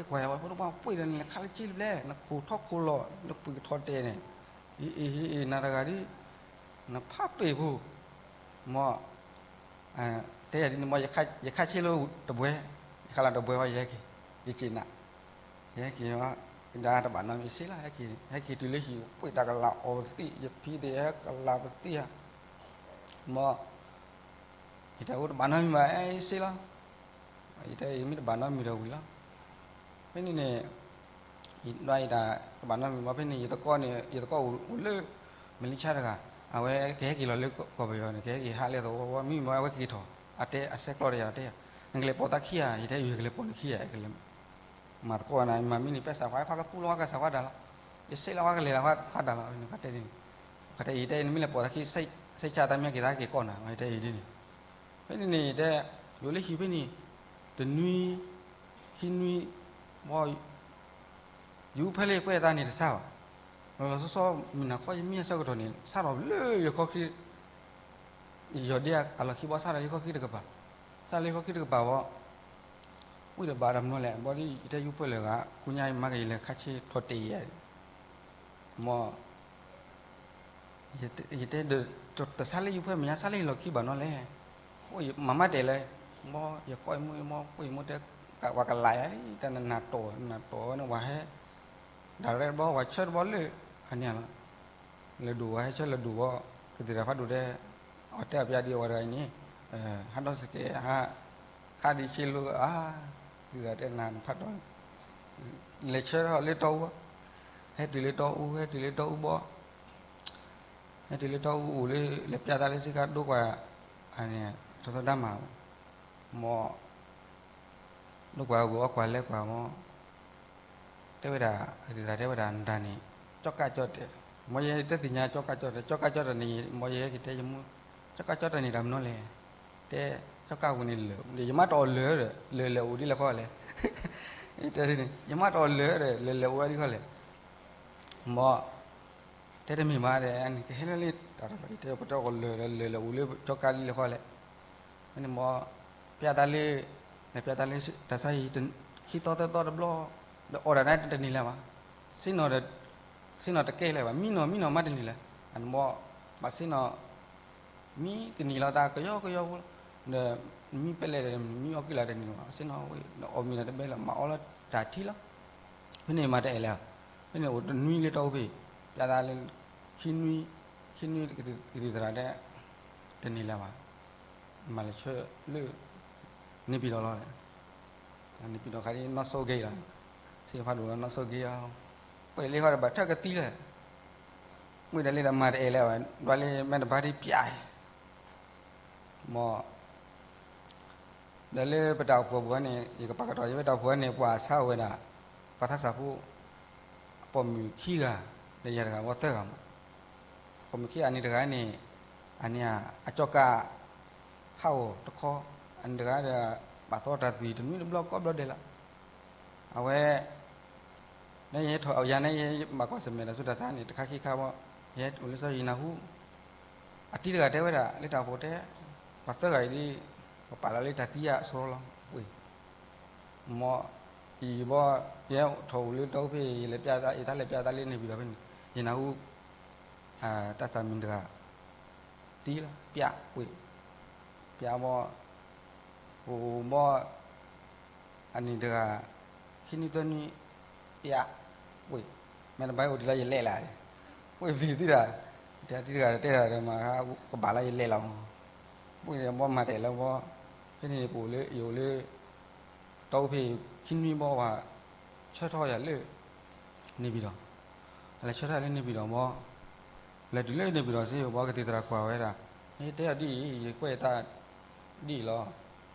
ကွၢ်ယၤဝဲဖိတဘၣ်ပှ့ၤဒီးနလဲၤခါလၢဆ့လၢပျဲၢ် နခိၣ်ထီခိၣ်လီၤ နပှ့ၤကထီၣ်တဲာ်န့ၣ်, အ့ၣ်အ့ၣ်နၤတဂၤဒ် နဖးပ့ၢ်ဖိ, မ့ၢ် တဲယၤဒ်န့ၣ်မ့ၢ် ယခါဆ့လၢတဘှဲ, ယခါလၢတဘှဲဘၣ် ယဟဲက့ၤ, ယစ့ၣ်နၤ, ယဟဲက့ၤ, ယဒၣ်တဘၣ်နီတမံၤစ့လီၤ, ဟဲက့ၤတုၤလၢဟံၣ် ပှ့ၤတၢ်ကလၤအီၤပသံၣ် ယဖံသ့ၣ်ဟဲကလၤပသံၣ်ဧါ, မ့ၢ် ယတဲအိၣ်တဘၣ်နီတမံၤဘၣ် အဲၣ်စ့လီၤ, ယတဲယမ့ၢ်တဘၣ်နီတမံၤဒီးဝံၤလီၤ, ဖဲန့ၣ်န့ၣ် ယဒွးယတၢ်တဘၣ်နီတမံၤဘၣ် ဖဲန့ၣ် ယသကိးန့ၣ် ယသကိးအိၣ်လၢ မလ့ၢ်ဆါတဂၤ, အဝဲကဟဲက့ၤလီၤလၢကီၢ်ပယီၤန့ၣ် ကဟဲက့ၤဟးလၢသဝီဝီ မ့မ့ၢ်အဝဲကက့ၤထီၣ် အတဲအဆဲးကျိးတယၤတဲ, နကလဲၤပိာ်သးခံဧါ, ယတဲယကလဲၤပိာ်နခံဧါ, မၤသကိးနၤ မၤမံန့ၣ် ပျဲစၢ်ခွါ ခွါကသူလီၤ ခွါကစၢ်ခွါဒၣ်လီၤ, ယစ့လီၤ ခွါကလဲၤလီၤ ခွါဒၣ်လီၤ, ယတဲန့ၣ်, ယတဲအံၤ နမ့ၢ်လဲၤပိာ်သးခံ စ့ၢ်ဆါတၢ်မ့ၢ်က့ၤသးက့ၤကီၢ်နၤ ယတဲအံၤဒ်န့ၣ်, ဖဲန့ၣ်န့ၣ် ယတဲ ယအိၣ်လၢဟံၣ်ဖဲန့ၣ် တနွံ ခံနွံ ဘီ ယဖဲလၢယကွဲးသးန့ၣ်တဆါဘၣ်, လီၤလီၤဆီဆီ မုၢ်နၤခီယမံအဆၢကတီၢ်န့ၣ် စးထီၣ်လၢယခီခံ ယီၤဒ့အလီၢ်ခံဘီ စးထီၣ်လၢယခီခံတကပၤ, စးထီၣ်လၢယခီခံတကပၤဘီ ဝံၣ်တဘၣ်တမနုၤလဲၣ် ဘီဒ်ယတဲယဖဲလၢာ်ဂၤ ခူညါယမၤက့ၤယလဲၤခါဆ့ထီၣ်တဲာ်ယၤ မ့ၢ် ယတဲ တဆါလၢယဖဲမဲာ်ညါ ဆါလၢယလီၢ်ခံဘၣ်နီၤလဲၣ်, မၤမၤတဲာ်လဲၣ်, မ့ၢ်ယကိးယမိၢ် မ့ၢ်ယမိၢ်တဲ ပှၤကလၤယၤလံ တၢ်နနၢ်တီၢ် နနၢ်တီၢ်ဝဲန့ၣ် ပှၤဟဲ direct တဘီ ပှၤဆၢတဘီလၢ အန့ၣ်လီၤ, လၢဒိၣ်ဝဲဟဲဆၢလၢဒိၣ်ဘီ ကသံၣ်တၢ်ဖးဒိၣ်တဲ အတဲအပျါဒ်အဝဲတဂၤအံၤန့ၣ် ဟးဒီးစကဲး ဟး ခါဒံးဆ့လၢ အါ ဒ်သိးတဲနၤနဖးတီၢ် လဲၤဆၢထီၣ်လၢတီအူဘီ, ဟဲတုၤလၢတီအူ ဟဲတုၤလၢတီအူဘီ, ဟဲတုၤလၢတီအူအိၣ်လၢ လဲၤပျါသးလၢစ့ခါဒိကွၢ် အန့ၣ် ထီထီဒါမး မ့ၢ် ဒိကွၢ်ဂီၤအီၣ်ကွၢ်လဲၤကွၢ်မ့ၢ် တဲဝဲဒၣ် အသံၣ်သရၣ်တဲဝဲဒၣ် နတၢ်န့ၣ် ကၠီကၢ်ကၠီတဲာ် မ်ယဲတသ့ၣ်ညါကၠီကၢ်ကၠီတၢ်, ကၠီကၢ်ကၠီတၢ်န့ၣ် မ်ယဲက့ၤတဲယမိၢ်, ကၠီကၢ်ကၠီတၢ်န့ၣ်တၢ်မနုၤလဲၣ်, တဲ, ကၠီကၢ်ဝဲန့ၣ်လၢာ်, ယမ့ၢ်တအီၣ်လၢာ်ဒီး လၢာ်လဲၤအိၣ်ဒ်လဲၣ်ဃီလဲၣ်, တဲ, ယမ့ၢ်တအီၣ်လၢာ်ဒီး လၢာ်လဲၤအိၣ်ဒ်လဲၣ်ဃီလဲၣ်, မ် တဲတမ့ၢ်ဘၣ်ဒီး အန့ၣ်ကဟဲလၢလၢတၢ်တၢ်လီၤ, ယတဲပတအီၣ်လၢာ်ဒီး လၢာ်လဲၤအိၣ်လၢကၠီကၢ်ဒ်လဲၣ်ဃီလဲၣ်, မ့ၢ်န့ၣ်မ် ပျးတၢ်လၢ, လဲၤပျးတၢ်လၢတၢ်ဆါဟံၣ် ခံသီသၢသီတဘျီ, ဒီးအီၣ်တၢ်န့ၣ်တန့ၢ်လၢၤဘၣ်, ဆ့ၣ်နီၤဒီး, ဆ့ၣ်နီၤတကဲလၢၤဘၣ်, မံနီၤမံနီၤမးတန့ၢ်လၢၤ, အန့ၣ်မ် ဘၣ်ဆ့ၣ်နီၤ မံကန့ၢ်လီၤတၢ်ကယီကယီဖိလီၤ, ဒီးမံပဲလဲၣ်ဒီး မံအီၣ်ကံၣ်လၢတန့ၢ်ဘၣ်, ဆ့ၣ်နီၤဝဲ ဒီးအီၣ်မ့ၤဒီးတဘဲလၢၤ မၤအီၣ်လီၤတၢ်ထံလီၤ, ဖဲန့ၣ်မၤတအဲၣ်လၢၤ, ဖဲန့ၣ်အိၣ်တနွံလၢတီအူဖဲ, ပျးတၢ်လၢ ခံနွံ, ခံနွံကသံၣ်သရၣ်တဲ တန့ၢ်လၢၤဘၣ်, မၤလဲၤဆှၢလၢ န့ၣ်ပံၤဒီးလီၤ, န့ၣ်ပံၤဒီးခါဒ်နီၢ်စိဂ့ၤလီၤ, စ့ဖးဒိၣ်လီၤနီၢ်စိဂ့ၤအီၤ, ပှဲၤလံဃီဒီးဘၣ်ထၢၣ်ကသံလၢၤ မ့ၢ်ဒီးလၢဒီးမၤတအဲၣ်လၢၤဘၣ်, ဒွးလၢမဲာ်တဘါဒ်ပျး, မ် ဒီးလၢပတၢ်အိၣ်ဖှိၣ်ပူၤန့ၣ် ယကပာ်ကတီၢ် ယဝဲတၢ်အိၣ်ဖှိၣ်န့ၣ် ပှၤဆါဝဲဒၣ် ပှၤသးစၢ်ဖိ ပိာ်မုၣ်ခံဂၤ ဒီးယၤတဂၤဝဲသၢဂၤမး, ပိာ်မုၣ်ခံဂၤန့ၣ်တဂၤန့ၣ် အန့ၣ် အကၠီကၢ် ဟးဂီၤတခီ, အန့ၣ်တဂၤဒီး ဘၣ်သီတၢ်သွံၣ်တနွံတဘျီကိးဘျီဒဲးလီၤ, အဝဲ နယဲထီၣ်ယၤန့ၣ် ယဘၣ်ကွၢ်ဆၢၣ်မဲာ်တၢ်ဆူးတၢ်ဆါန့ၣ် တခါခံခါဘီ, ယဟဲအိၣ်လၢစီၤယံၤနၢ်ဟူ, အတံၤတဂၤတဲဝဲဒၣ် လၢတၢ်အိၣ်ဖှိၣ်တဲ, ပှၤသၢဂၤအံၤဒ် ပပာ်လီၤလၢတၢ်သံအဆိလီၤ, ဝ့ၢ်, မ်အံၤဘီ, ယဟဲထီၣ်အိၣ်လၢတီအူဖဲ ယလဲၤပျး, ယတၢ်လဲၤပျးတၢ်လၢန့ၣ်ပံၤဒီးဖဲန့ၣ် ယနၢ်ဟူ တၢ်သးမံၤတဂၤ သံလီၤ, ပျး, ဝ့ၢ်, ပျးဘီ, အိၣ်ဘီ အန့ၣ်တဂၤ ခံနွံသၢနွံ ပျး, ဝ့ၢ်, မ့ၢ်တဘၣ်အိၣ်ဒံးလၢယလဲၤလၢ်, ဝ့ၢ်ပျံၤသံတၢ်, တံၤတဂၤတဲတၢ်ဒီးမၤကဘၣ်လၢယလဲၤလီၤ, ဝ့ၢ်ဘီမၤတအဲၣ်လၢၤဘီ, ဖဲန့ၣ်ပအိၣ်လၢယအိၣ်လၢ တီအူဖဲ ခံနွံဘီဝဲ ဆှၢထီၣ်ယၤလၢ န့ၣ်ပံၤဒီး, အလဲၤဆှၢထီၣ်ယၤလၢန့ၣ်ပံၤဒီးဘီ, လဲၤတုၤလၢန့ၣ်ပံၤဒီးစ့ၢ်ကီးဘီ ကသံၣ်သရၣ်ကွၢ်ဝဲဒၣ်, ယတဲအီၤဒ်အံၤ ယကွဲးယသး ဒ်အံၤလီၤ,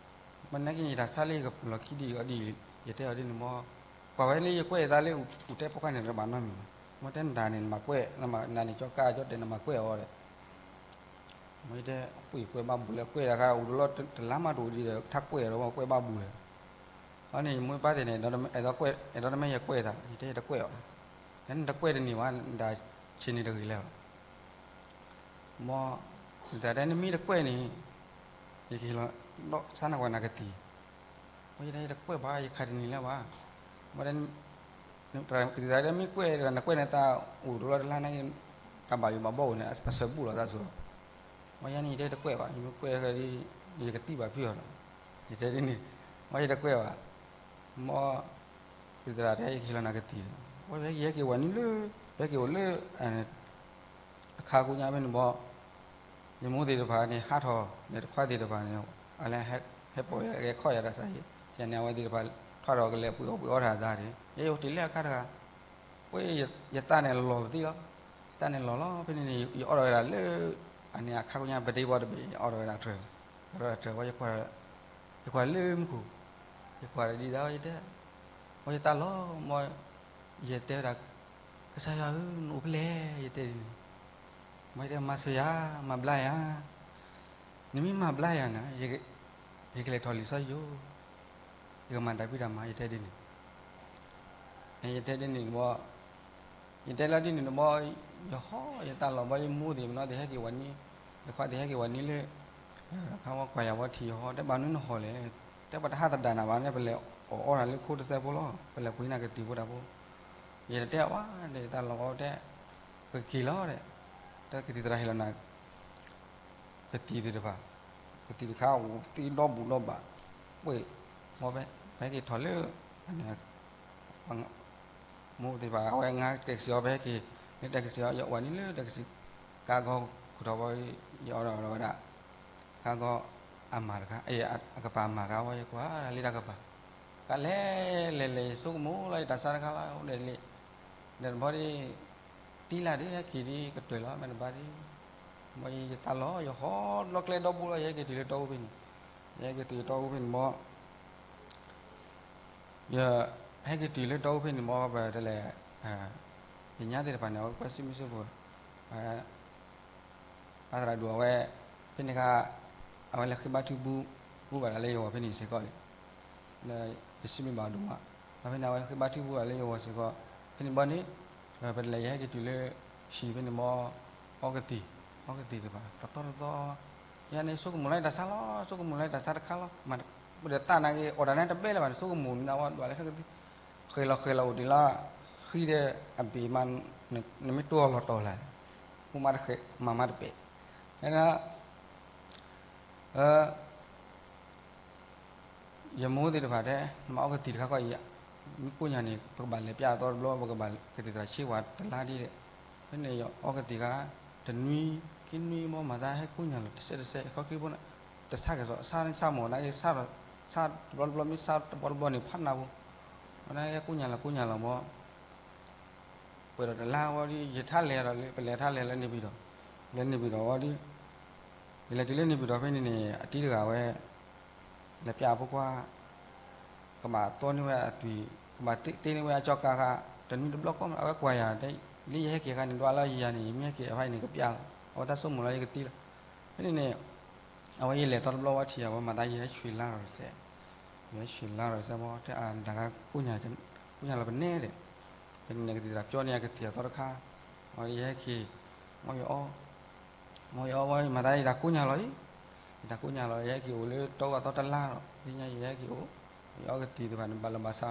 မ့ၢ်နာ်က့န့ၣ် ယတၢ်ဆါလၢယကပူၤလီၢ်ခံဒ်အံၤအီၤဒ်အံၤ, ယတဲအီၤဒ်န့ၣ်ဘီ, ကွၢ်ဝဲလၢယကွဲးယသးလၢအူးတဲပိာ်ခွါန့ၣ် တဘၣ်နီတမံၤဘၣ်, မ့ၢ်တဲနတၢ်န့ၣ် နမၤကွဲး, နမၤနၤန့ၣ် ကၠီကၢ်ကၠီတဲနမၤကွဲးအီၤဒီး မ့ၢ်တဲ ပှ့ၤကွဲးဘၣ်ဘူးလဲၣ်, ကွဲးတခါ အိၣ်တလီတလါမးတအိၣ်ဒံးဒီး ထါကွဲးဒီး ကွဲးဘၣ်ဘူးလဲၣ်, အန့ၣ် ယမိၢ်ပၢ်သ့ၣ်န့ၣ် အဲၣ်ဒိးတမ့ၢ်ယကွဲးသး, ယတဲယတကွဲးဘၣ်, နတကွဲးတန့ၢ်ဘၣ်, နတၢ်ဆံးန့ၣ်တဂ့ၤလၢၤဘၣ်, မ် နတၢ်တဲနမ့ၢ်တကွဲးန့ၣ် ယကဟ့ၣ်လီၤ ဒီးဆါနၤကွၢ်နၤကသံၣ်, မ့ၢ်ယတဲယတကွဲးဘၣ် ယခးတန့ၢ်လၢၤဘၣ်, မ့ၢ်တဲ ကသံၣ်သရၣ်တဲမ့ၢ်ကွဲးဒီး နကွဲးန့ၢ်သးအိၣ်တလီတလါန့ၣ် တၢ်ဘၣ်ယိၣ်ဘၣ်ဘီအိၣ်န့ၣ် အဆၢဘူးလိာ်သးစ့ၢ်ကီး, မ့ၢ်ယၤန့ၣ် ယတဲတကွဲးဘၣ်, ယမ့ၢ်ကွဲးဒီး ယကသံဘၣ်ဖုအီၤဒီး, ယတဲဒ်န့ၣ်, မ့ၢ်ယတကွဲးဘၣ်, မ် ကသံၣ်သရၣ်တဲယကဟ့ၣ်လီၤနၤကသံၣ်, ဝဲယဟဲက့ၤဝဲနုၤလၢ ယဟဲက့ၤအိၣ်လၢ အခါကိးညါဖဲန့ၣ်ဘီ, ယမိၢ်သ့ၣ်တဖၣ်န့ၣ် ဟးထီၣ် ဒီးတခွါသ့ၣ်တဖၣ်န့ၣ် အလဲၤဟဲပိာ်ယၤ ဟဲခီၣ်ယၤတၢ်ဆါဟံၣ်, ယန့ၣ် အဝဲသ့ၣ်တဖၣ် ထီၣ်ဒီးကလဲၤပှ့ၤအီၣ်ပှ့ၤအီတၢ်အသးန့ၣ် ယအိၣ်တ့ၢ်လၢအခါတဂၤ, ပှ့ၤယသးန့ၣ်လီၤပသံလီၤ, သးန့ၣ်လီၤလီၤ ဖဲန့ၣ်န့ၣ် ယအီၣ်ထီၣ်ဝဲဒၣ်လၢ အန့ၣ်အခါကိးညါ ပဒ့ဘီတဘ့ၣ် ယအီၣ်ထီၣ်ဝဲဒၣ်တြဲၤ, ယအီၣ်ထီၣ်တြဲၤဝဲ ယကွၢ်, ယကွၢ်လၢမူခိၣ်, ယကွၢ်ဒီးဒ်သိးယတဲ, ဝဲယသးလီၤ မ် ယတဲဝဲဒၣ်, ကစၢ်ယွၤဧၢ နအိၣ်ဖဲလဲၣ် ယတဲဒ်န့ၣ်, မ်ယတဲမၤစၢၤယၤ မၤဘျါယၤ, နမ့ၢ်မၤဘျါယၤန့ၣ် ယကလဲၤထီၣ်လံာ်စီဆှံယိာ်, ယကမၤတၢ်ဖံးတၢ်မၤ ယတဲဒ်န့ၣ်, ယတဲဒ်န့ၣ်တဘီ, ယတဲလီၤဒ်န့ၣ်တဘီ, ယဟီၣ်ယသးလီၤဘီ ယမိၢ်သ့ၣ်မနီသ့ၣ်ဟဲက့ၤဝဲနံၤ, ယခွါသ့ၣ်ဟဲက့ၤဝဲနံၤလၢ ခါဝဲကွၢ်ယၤဝဲထံၣ်ယဟီၣ် တဲဘၣ်နုၤနဟီၣ်လဲၣ်, တဲပှၤတဟးသဒၣ်နၤဘၣ်န့ၣ် ပလဲၤအီၣ်အီတၢ်လၢခိတစဲးဖိလီၤ ပလဲၤပှ့ၤနၤကသံၣ်ဖိတၢ်ဖိ, ယတတဲအီၤဘၣ်ဒီး ယသးလီၤဘီတဲ, ပက့ၤလီၤဒီး, တၢ်ကသံၣ်သရၣ်ဟ့ၣ်လီၤနၤ ကသံၣ်သ့ၣ်တဖၣ်, ကသံၣ်တခါအိၣ်သ့ဒီဘူးဒီဘၣ်, ပှ့ၤ, မ်ပဟဲက့ၤထီၣ်လၢ မိၢ်သ့ၣ်တဖၣ် အဝဲငါတဲကစံးအီၤ ပဟဲက့ၤ, လၢတဲကစံးအီၤ ယဝဲနံၤလၢတဲကစံး, ကါဂီၤခိၣ်ထီၣ်ဝဲ, ယအီၣ်ဒီးဝဲဒၣ်, ကါဂီၤအမၤတခါ, အကပၤမၤကါဝဲ ယကွၢ်လၢတၢ်ကပၤ, ကလဲၤ, လဲၤလဲၤဆိကမိၣ်လီၤ ယတၢ်ဆါတခါလီၤ အိၣ်ဒဲးလံ, ဒီးတဘီဒီး သံလၢ်ဒီး ဟဲက့ၤဒီးကတၢၢ်လီၤ မ့ၢ်တဘၣ်ဒီး, မ်ယသးလီၤ ယဟီၣ်လီၤကျဲဒီဘူးလီၤ ယဟဲက့ၤတုၤလၢတီအူဖဲန့ၣ်, ယဟဲက့ၤတုၤတီအူဖဲန့ၣ်မ် ယဟဲက့ၤတုၤလၢတီအူဖဲန့ၣ်မ် ပတဲလဲၣ်, ယညါသ့ၣ်တဖၣ်န့ၣ် အဝဲကွၢ်စံးမုၢ်စံးဘိ ပှၤသရၣ်ဒိၣ်အဝဲ ဖဲန့ၣ်အခါ အဝဲလဲၤဃ့ဘါထုကဖၣ်ဘၣ်ဒၣ်လၢယဂီၢ်ဖဲန့ၣ်စ့ၢ်ကီးန့ၣ်, လၢယစံးဘျုးဘၣ်အီၤဒိၣ်မး, ဒီးဖဲန့ၣ် အဝဲဃ့ဘါထုကဖၣ်ဘၣ်လၢယဂီၢ်စ့ၢ်ကီး, ဖဲန့ၣ်ဘီန့ၣ် ပတလဲၤ ယဟဲက့ၤတုၤလၢ ဟံၣ်ဖဲန့ၣ်ဘီ အီကသံၣ်, အီကသံၣ်တဖၣ် တသီတသီ ယၤန့ၣ်ဆိကမိၣ်လၢယတၢ်ဆါလီၤ, ဆိကမိၣ်လၢယတၢ်ဆါတခါလီၤ, ပဒီးသးနာ်က့ အီၣ်ဒၣ်န့ၣ်တဘဲလၢၤဘၣ်န့ၣ် ဆိကမိၣ်မနုၤဝဲဒၣ်လၢတၢ်ဆါကသံၣ်, ဃဲၤလီၤဃဲၤလီၤအိၣ်ဒံးလၢ ဃံဒီးအဘ့ၣ်မး, နမ့ၢ်တိၢ်အီၤလီၤတီၤလၢ်, အိၣ်မးတဃဲၤ မၤမးတပဲာ်, ဒီး ယမိၢ်သ့ၣ်တဖၣ်တဲ နမၤအီကသံၣ်တခါဃီအံၤ, မ့ၢ်ကိၣ်ညါန့ၣ် ပကဘၣ်လဲၤပျၢ်အသီတဘျီ ပကဘၣ်ကသံၣ်သရၣ်ဆ့ပှၤတလါဒ်လဲၣ်, ဖဲန့ၣ်ယအီကသံၣ်ခါ တနွံ ခံနွံဘီ မၤသးဟဲကိၣ်ညါလီၤ တစဲးတစဲး ခီခံဖိန့ၣ် တဆါကစီၣ် ဆါန့ၣ်ဆါမ့ၢ်နာ်က့ ဆါတဘျီတဘျီ မ့ၢ်ဆါတဘျီတဘျီန့ၣ် ဖးနးဖိ, မၤသးဟဲကိၣ်ညါလီၤ ကိၣ်ညါလီၤဘီ ပှဲၤဒီးတလါဝံၤဒီး ယထါလဲၤဒီး ပလဲၤထါလဲၤလၢန့ၣ်ပံၤဒီး, လၢန့ၣ်ပံၤဒီးဝံၤဒီး, ယလဲၤတုၤလၢန့ၣ်ပံၤဒီးဖဲန့ၣ်န့ၣ် အတံၤတဂၤဝဲ လဲၤပျၢ်အဖိခွါ, ကဘၣ်သိန့ၢ်ဝဲအသွံၣ်, ကဘၣ်တ့န့ၢ်ဝဲအကၠီကါခါ, တနွံတဘျီကီၢ် အဝဲကွၢ်ယၤ, လၢယဟဲက့ၤခါန့ၣ် ဒွးလၢယၤန့ၣ် ယမ့ၢ်ဟဲက့ၤအခါအံၤန့ၣ် ကပျၢ်လီၤ, အဝဲသးဆိကမိၣ်လီၤ ယကသံလီၤ, ဖဲန့ၣ်န့ၣ် အဝဲယလဲၤသီတဘျီဝဲထံၣ် အဝဲမၤသးယဟဲဆှံလါဒီးတစဲး, ယဟဲဆှံလါဒီးတစဲးဘီ တဲအဒၣ်ဂၤကိၣ်ညါ, ကိၣ်ညါလီၤပနဲဒဲး, ဖဲန့ၣ်န့ၣ် ကသံၣ်သရၣ်ပျီန့ၢ်အကသံၣ်အသီတခါ, အဝဲယဟဲက့ၤ, မ်ယအီ, မ်ယအီဝဲ မၤသးယတၢ်ကိၣ်ညါလီၤအံၤ, ယတၢ်ကိၣ်ညါလီၤ ယဟဲက့ၤအိၣ်လၢတီအသီတလါဒီး လၢညါယဟဲက့ၤအိၣ်, ယအီကသံၣ်သ့ၣ်တဖၣ်န့ၣ် ဘၣ်လၢဘၣ်ဆါ,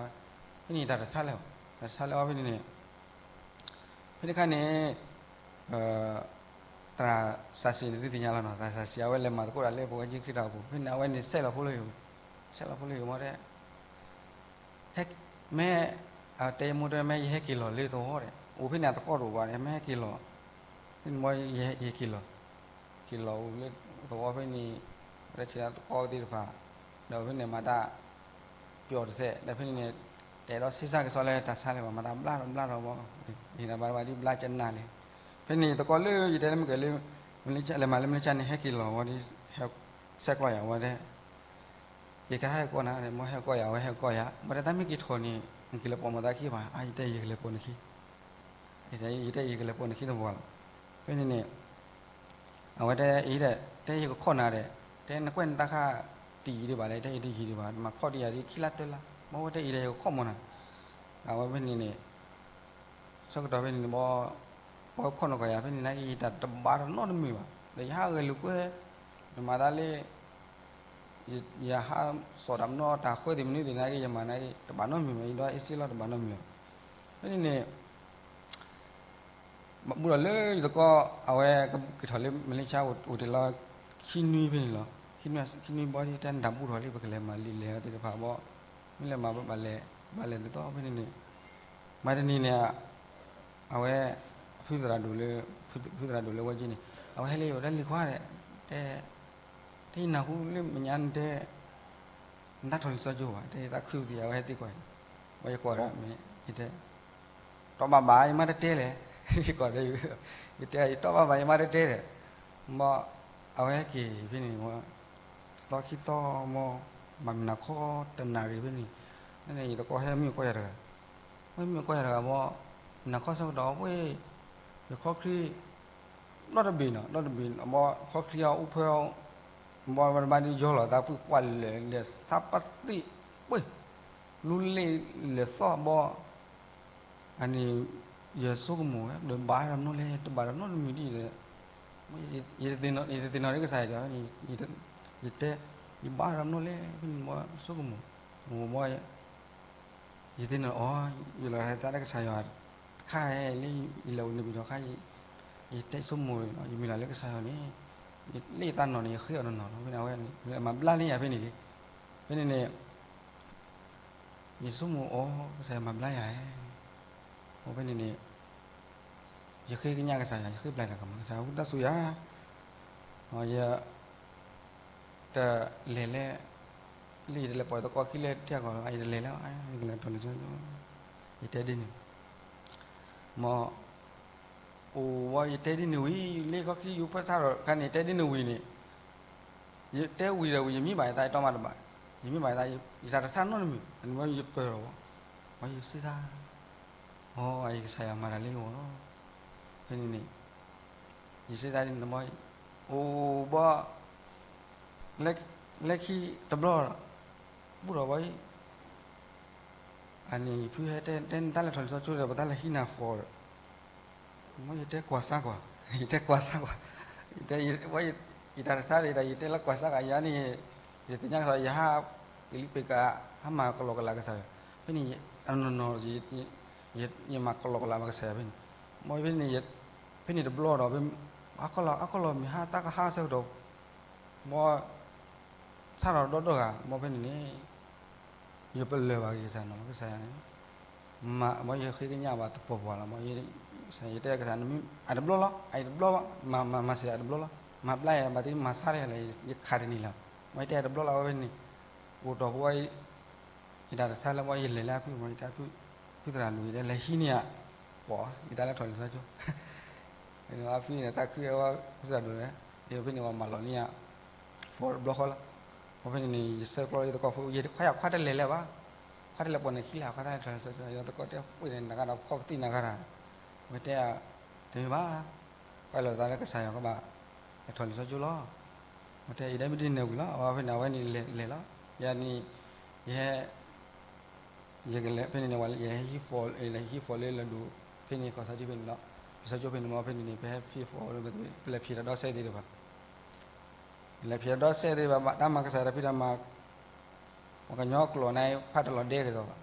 ဖဲန့ၣ်ယတၢ်တဆါလဲၣ်, တၢ်တဆါလဲၣ်အီၤဖဲန့ၣ်န့ၣ် ဖဲန့ၣ်အခါန့ၣ် သရၣ်စၢ်စံၣ်န့ၣ်သုသ့ၣ်ညါလီၤနီၤ, သရၣ်စၢ်စံၣ် အဝဲလဲၤမၤသကိးတၢ်လၢပဝဲကၠ့ခရံာ်တၢ်အိၣ်ဖှိၣ်, ဖဲန့ၣ်အဝဲန့ၣ်ဆဲးလီၤဖိလၢယိၤ, ဆဲးလီၤဖိလၢယိၤမ့ၢ်တဲ, မ့ၢ်, တဲယမိၢ်တဲ မ့ၢ်ယဟဲက့ၤလီၤလၢသဝီဒီး အိၣ်ဖဲန့ၣ်အသကိးတအိၣ်ဘၣ်န့ၣ် မ့ၢ်ဟဲက့ၤလီၤ, ဖဲန့ၣ်မ့ၢ်ယဟဲက့ၤလီၤ, က့ၤလီၤအိၣ်လၢသဝီဖဲန့ၣ်, ပတဲထံၣ်လၢသကိးသ့ၣ်တဖၣ်, ဒီးဖဲန့ၣ်မၤတၢ် ပျီတစဲး ဒီးဖဲန့ၣ်န့ၣ်, တဲဒီးစ့စၢ်ကစီၣ်လၢတၢ်ဆါလဲၣ်ဘၣ် မၤတၢ်ဘျါထီၣ်ဘျါထီၣ်ဘီ, ယတၢ်ဘၣ်တဘၣ်ဒ်ဘျါကနၣ်လဲၣ်, ဖဲန့ၣ်သကိးလၢယတဲလၢမ့ၢ်ကဲလၢ, လဲၤမၤလၢမလၢကၠါန့ၣ် ဟဲက့ၤလီၤဝဲဒ်, ဟဲဆဲးကျိးယၤဝဲဒၣ်, ယကဟဲကီၢ်နၤ မ့ၢ်ဟဲကီၢ်ယၤ အဝဲဟဲကီၢ်ယၤ မ့ၢ်တဲတၢ်မ့ၢ်က့ၤထီၣ်န့ၣ် နကလဲၤပိာ်မၤသးခံဘၣ် အါ ယတဲယကလဲၤပိာ်နခံ ယတဲယကလဲၤပိာ်နခံတဘျီလီၤ, ဖဲန့ၣ်န့ၣ်, အဝဲတဲအံၤဒီး တဲယကခီၣ်နၤဒီး, တဲနကွဲးနတၢ်ခါတယံာ်ဒံးဘၣ်လဲၣ် တဲယတယံာ်ဒံးဘၣ် နမၤခီၣ်ဒံးယၤဒ်ခံလါသၢလါ, မ့ၢ်ဝဲတဲအံၤဒီးယကခီၣ်မၢ်နၤ, အဝဲဖဲန့ၣ်န့ၣ် ဆၢကတီၢ်ဖဲန့ၣ်န့ၣ်ဘီ, ပှၤခီၣ်နီၢ်ကီၢ်ယၤဖဲန့ၣ်နာ်က့ ယတၢ်တဘၣ်တၢ်နီတမံၤဘၣ်, ဒီးယဟးဂဲၤလိာ်ကွဲ, နမၤသးလၢ ယဟးစိာ်တၢ်မနီတၢ်ဃၢသ့ၣ်မနုၤသ့ၣ်နာ်က့ ယမၤနာ်က့ တဘၣ်နီတမံၤဘၣ် ယဒီးအ့ၣ်စ့လီၤတဘၣ်နီတမံၤဘၣ်, ဖဲန့ၣ်န့ၣ် ဘၣ်ဘူးထီၣ်လၢယသကိး အဝဲက့ၤထီၣ်လၢမလ့ၡါအိၣ်တ့ၢ်လီၤ ခံနွံဖဲန့ၣ်လီၤ, ခံနွံဘီဒ်တဲနတၢ်ဘူးထီၣ်လံ ပကလဲၤမၤလံာ်လဲၢ်သ့ၣ်တဖၣ်ဘီ, မ့ၢ်လဲၤမၤဘၣ်လဲၣ် ဘၣ်လဲၣ်သ့ၣ်သီဖဲန့ၣ်န့ၣ်, မၤတနံၤန့ၣ် အဝဲ ဖုသရၣ်ဒိၣ်လၢ ဖုသရၣ်ဒိၣ်လၢဝဲက့န့ၣ် အဝဲဟဲလၢယအိၣ်တဲလံၤခွါဒီး တဲ တဲယနၢ်ဟူလၢမဲာ်ညါနတဲ နတၢ်ထီၣ်လံာ်စီဆှံကၠိဘၣ် တဲယသးခုကသ့ အဝဲဟဲသံကွၢ်အံၤ, ဝဲယကွၢ်ဒီးမ့ၢ် ယတဲ တီဘၣ်ဘၣ် ယမါတတဲလဲၣ်, ယကွၢ်ဒီး ယတဲ ယတီဘၣ်ဘၣ် ယမါတတဲလဲၣ်, ဘီ အဝဲဟဲက့ၤဖဲန့ၣ် တသီခံသီမီ ဘၣ်မုၢ်နၤခီတနၣ်ရံၣ်ဖဲန့ၣ်, န့ၣ်ယသကိးဟဲမုၢ်ကီၢ်ယၤတဂၤ, ဝဲမုၢ်ကီၢ်ယၤတဂၤဘီ, မုၢ်နၤခီဆၢကတီၢ်ဝဲ ယခီခရံာ် ဒီတဘ့ၣ်နီၤ ဒီတဘ့ၣ် ဘီခီခရံာ်အီၤအူဖၢအီၤ, ဘီဝဲတဘၣ်ဒ်ယီလီၤသးဖုပှၢ်လဲၣ်လဲၣ်သးပသ့ၣ်ပှ့ၢ်, လူလ့လဲၣ်သီၣ်ဘီ, အန့ၣ် ယဆိကမိၣ်ဝဲ ဒီးဘၣ်တၢ်မနီၤလဲၣ် တဘၣ်တၢ်နီတမံၤဒ်လဲၣ်, ယတသ့ၣ်နီၣ်ဒ်ကစၢ်ယွၤ, ယတဲ ယဘၣ်တၢ်မနီၤလဲၣ် ဖဲန့ၣ်ဘီဆိကမိၣ်, မိၢ်ဘီ ယသ့ၣ်နီၣ်အီၤ, ယလီၤဟဲသးလၢကစၢ်ယွၤတခါလၢယလဲၤအိၣ်န့ၣ်ပံၤဒီးခါ, ယတဲဆိကမိၣ်, ယမ့ၢ်လီၤလၢကစၢ်ယွၤန့ၣ်, လၢယသးနီၣ်န့ၣ် ယဃ့အီၤနီၢ်နီၢ်လီၤ, ဖဲန့ၣ်အဝဲမၤဘျါလၢယၤဖဲန့ၣ်လံ, ဖဲန့ၣ်န့ၣ် ယဆိကမိၣ်အီၤ ကစၢ်ယွၤမၤဘျါယၤဧၢ, အဖဲန့ၣ်န့ၣ် ယဃ့ကညးကစၢ်ယွၤ ယဃ့ပျၢ်တၢ်ကမၣ် ကစၢ်ယွၤဝံသးစူၤယၤ ယ တလဲၤလၢ လၢယတလဲၤပိာ်သကိးခံလၢထံကီၢ်လီၤ ယတလဲၤလၢၤ ယကလဲၤတီၤလံၤ ယတဲဒ်န့ၣ်, မ် အိၣ်ဝဲယတဲဒ်န့ၣ်ဝံၤ လၢခီခံယိၤဖၢဆါဒီးခါန့ၣ် တဲဒ်န့ၣ်ဝံၤန့ၣ်, ယတဲဝံၤဒီးဝံၤ ယမံဘၣ်ယသး ယတီမးတဘၣ်, ယမံဘၣ်ယသး ယတၢ်တဆါနီတမံၤ အန့ၣ်ဝဲယပၢၢ်ဒီးဝဲ, ဝဲယစံးစၢ် အီ အံၤကစၢ်ယွၤမၤတၢ်လၢယဂီၢ်လီၤ, ဖဲန့ၣ်န့ၣ် ယစံးတၢ်ဒ်န့ၣ်မ့ၢ်, အိၣ်ဘီ, လၢခံတဘျီ, ဘူးဒီးဝဲအံၤ, အန့ၣ်ယဖုဟဲတဲ တဲနတၢ်လဲၤထီၣ်လံာ်စီဆှံကၠိဒီး ပတၢ်လဲၤဟံးနၤ form, မ့ၢ်ယတဲကွၢ်စၢ်ကွၢ်, ယတဲကွၢ်စၢ်ကွၢ်, ယတဲ, ယတၢ်တဆါဒီး ယတဲလၢကွၢ်စၢ်ကွၢ် ယၤန့ၣ်, ယသ့ၣ်ညါကစီၣ် ယဟး, ပ့ၤလံပ့ၤကး, ဟးမၤကလီကလးကစၢ်ယွၤ, ဖဲန့ၣ်, အနီၢ်နီၢ်, ယမၤကလီကလးဘၣ်ကစၢ်ယွၤဖဲန့ၣ်, မ့ၢ်ဖဲန့ၣ်, ဖဲန့ၣ်တဘျီဒီး, အါခီလီၤ အါခီလီၤ မ့ၢ်ဟါတၢ်ကဟါဆၢကတီၢ်, မ့ၢ်, ဆၣ်ထီၣ်ဒီဒီဂၤ မ့ၢ်ဖဲန့ၣ်န့ၣ်, ယပလၢၢ်ဘၣ်က့ၤကစၢ်နီၤ ကစၢ်ယွၤန့ၣ်, မ့ၢ်ယဃ့ကညးဘၣ်တပီၤပှၤလီၤ မ့ၢ်, ယတဲကစၢ် အတဘျီလီၤ အတဘျီဘၣ် မၤစၢၤအတဘျီလီၤ မၤဘျါယၤဘၣ်သ့ၣ်မၤဆါတဂၤလၢ ယခးတန့ၢ်လၢၤ, မ့ၢ်ယတဲအတဘျီလီၤဝဲဖဲန့ၣ်, အိၣ်တီၢ်ဖိဝဲ ယတၢ်တဆါလၢမ့ၢ်ယလဲၤလၢအဖု မ့ၢ်ယတဲဖု, ဖုသရၣ်လူၤ ယတဲလဲၤဟံးန့ၢ်ဧါ, ပှၤ ယတၢ်လဲၤထီၣ်လံာ်စီဆှံကၠိ, ဖဲန့ၣ်အဖုန့ၣ် တၢ်ခုအဝဲ ဖုသရၣ်လူၤန့ၣ်, ဖဲန့ၣ်ပှၤမၤလီၤန့ၢ်ဧါ, form တဘျီဃီလီၤ, မ့ၢ်ဖဲန့ၣ်န့ၣ် ယဆဲးကျိးလၢယသကိးဖိ ယခွါယခွါတလဲၤလၢၤဘၣ်, ခွါတလဲၤပိာ်န့ၣ်ခံလၢ် ခွါတလဲၤထီၣ်လံာ်စီဆှံကၠိ ယသကိးတဲပှ့ၤန့ၣ်နၤဂၤဒီး ခီၣ်ပသံၣ်နၤဂၤဒီး, ဝဲတဲ, တမ့ၢ်ဘၣ်, ကွၢ်လိာ်သးလၢကစၢ်ယွၤကဘၣ်, လဲၤထီၣ်လံာ်စီဆှံကၠိလီၤ, ဝဲတဲ ယဒဲမ့ၢ်ဒ်န့ၣ်ဝံၤလီၤ အဝဲဖဲန့ၣ်အဝဲန့ၣ်လဲၤလီၤ, ယၤန့ၣ်, ယဟဲ ယကလဲၤဖဲန့ၣ်န့ၣ် ယဟဲဟံး form လၢလၢဒိၣ်, ဖဲန့ၣ်ကီၢ်ဆၣ်ထံဖဲန့ၣ်လီၤ, လံာ်စီဆှံကၠိဖဲန့ၣ်မ့ၢ်ဖဲန့ၣ်န့ၣ် ပဟဲ fill form လၢ ပလဲၤဖံးတၢ်ဒီစဲးသ့ၣ်တဖၣ်, လဲၤဖံးတၢ်ဒီစဲးသ့ၣ်တဖၣ် ဘၣ်တၢ်မၤကစၢ်ယွၤတၢ်ဖံးတၢ်မၤ, ပှၤကညီကျိာ်န့ၣ် ဖးတလီၤဒဲက့ၤသိးဘၣ်,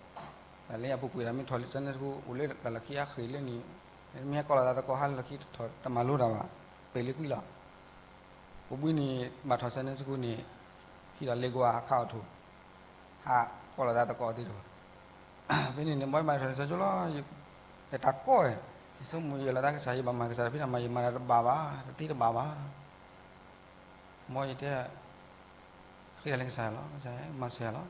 တၢ်လၢအပူၤကွံာ်ဒီးမ့ၢ်ထီၣ်လံာ်စီဆှံကၠိ အိၣ်လၢတၢ်လီၢ်ခံအဃ့ၢ်လၢန့ၣ်, မ့ၢ်ဟဲကီၢ်လီၤသးသကိးဟါလီၢ်ခံတမၤလိတၢ်ဘၣ်, ပ့ၤလံကွံာ်လီၤ ပူၤဘံန့ၣ် ဘၣ်ထီၣ်လံာ်စီဆှံကၠိန့ၣ်, ဟံးဒီးလ့ကွၢ်အခးအီၤထိၣ်, ဟးကီၢ်လီၤသးသကိးသ့ၣ်တဖၣ်, ဖဲန့ၣ်န့ၣ် မ့ၢ်ယဘၣ်ထီၣ်လံာ်စီဆှံကၠိလီၤ, ယတၢ်ကိး, ယဆိကမိၣ်ယဲလီၤတၢ်ကစၢ် ယဘၣ်မၤကစၢ်တၢ်ဖံးတၢ်မၤ ယမၤတၢ်တဘၣ်ဘၣ် တသ့တဘၣ်ဘၣ် မ်ယတဲ, ဃ့တၢ်လၢကစၢ်ယွၤလီၤ ကစၢ်ယွၤမၤစၢၤယၤ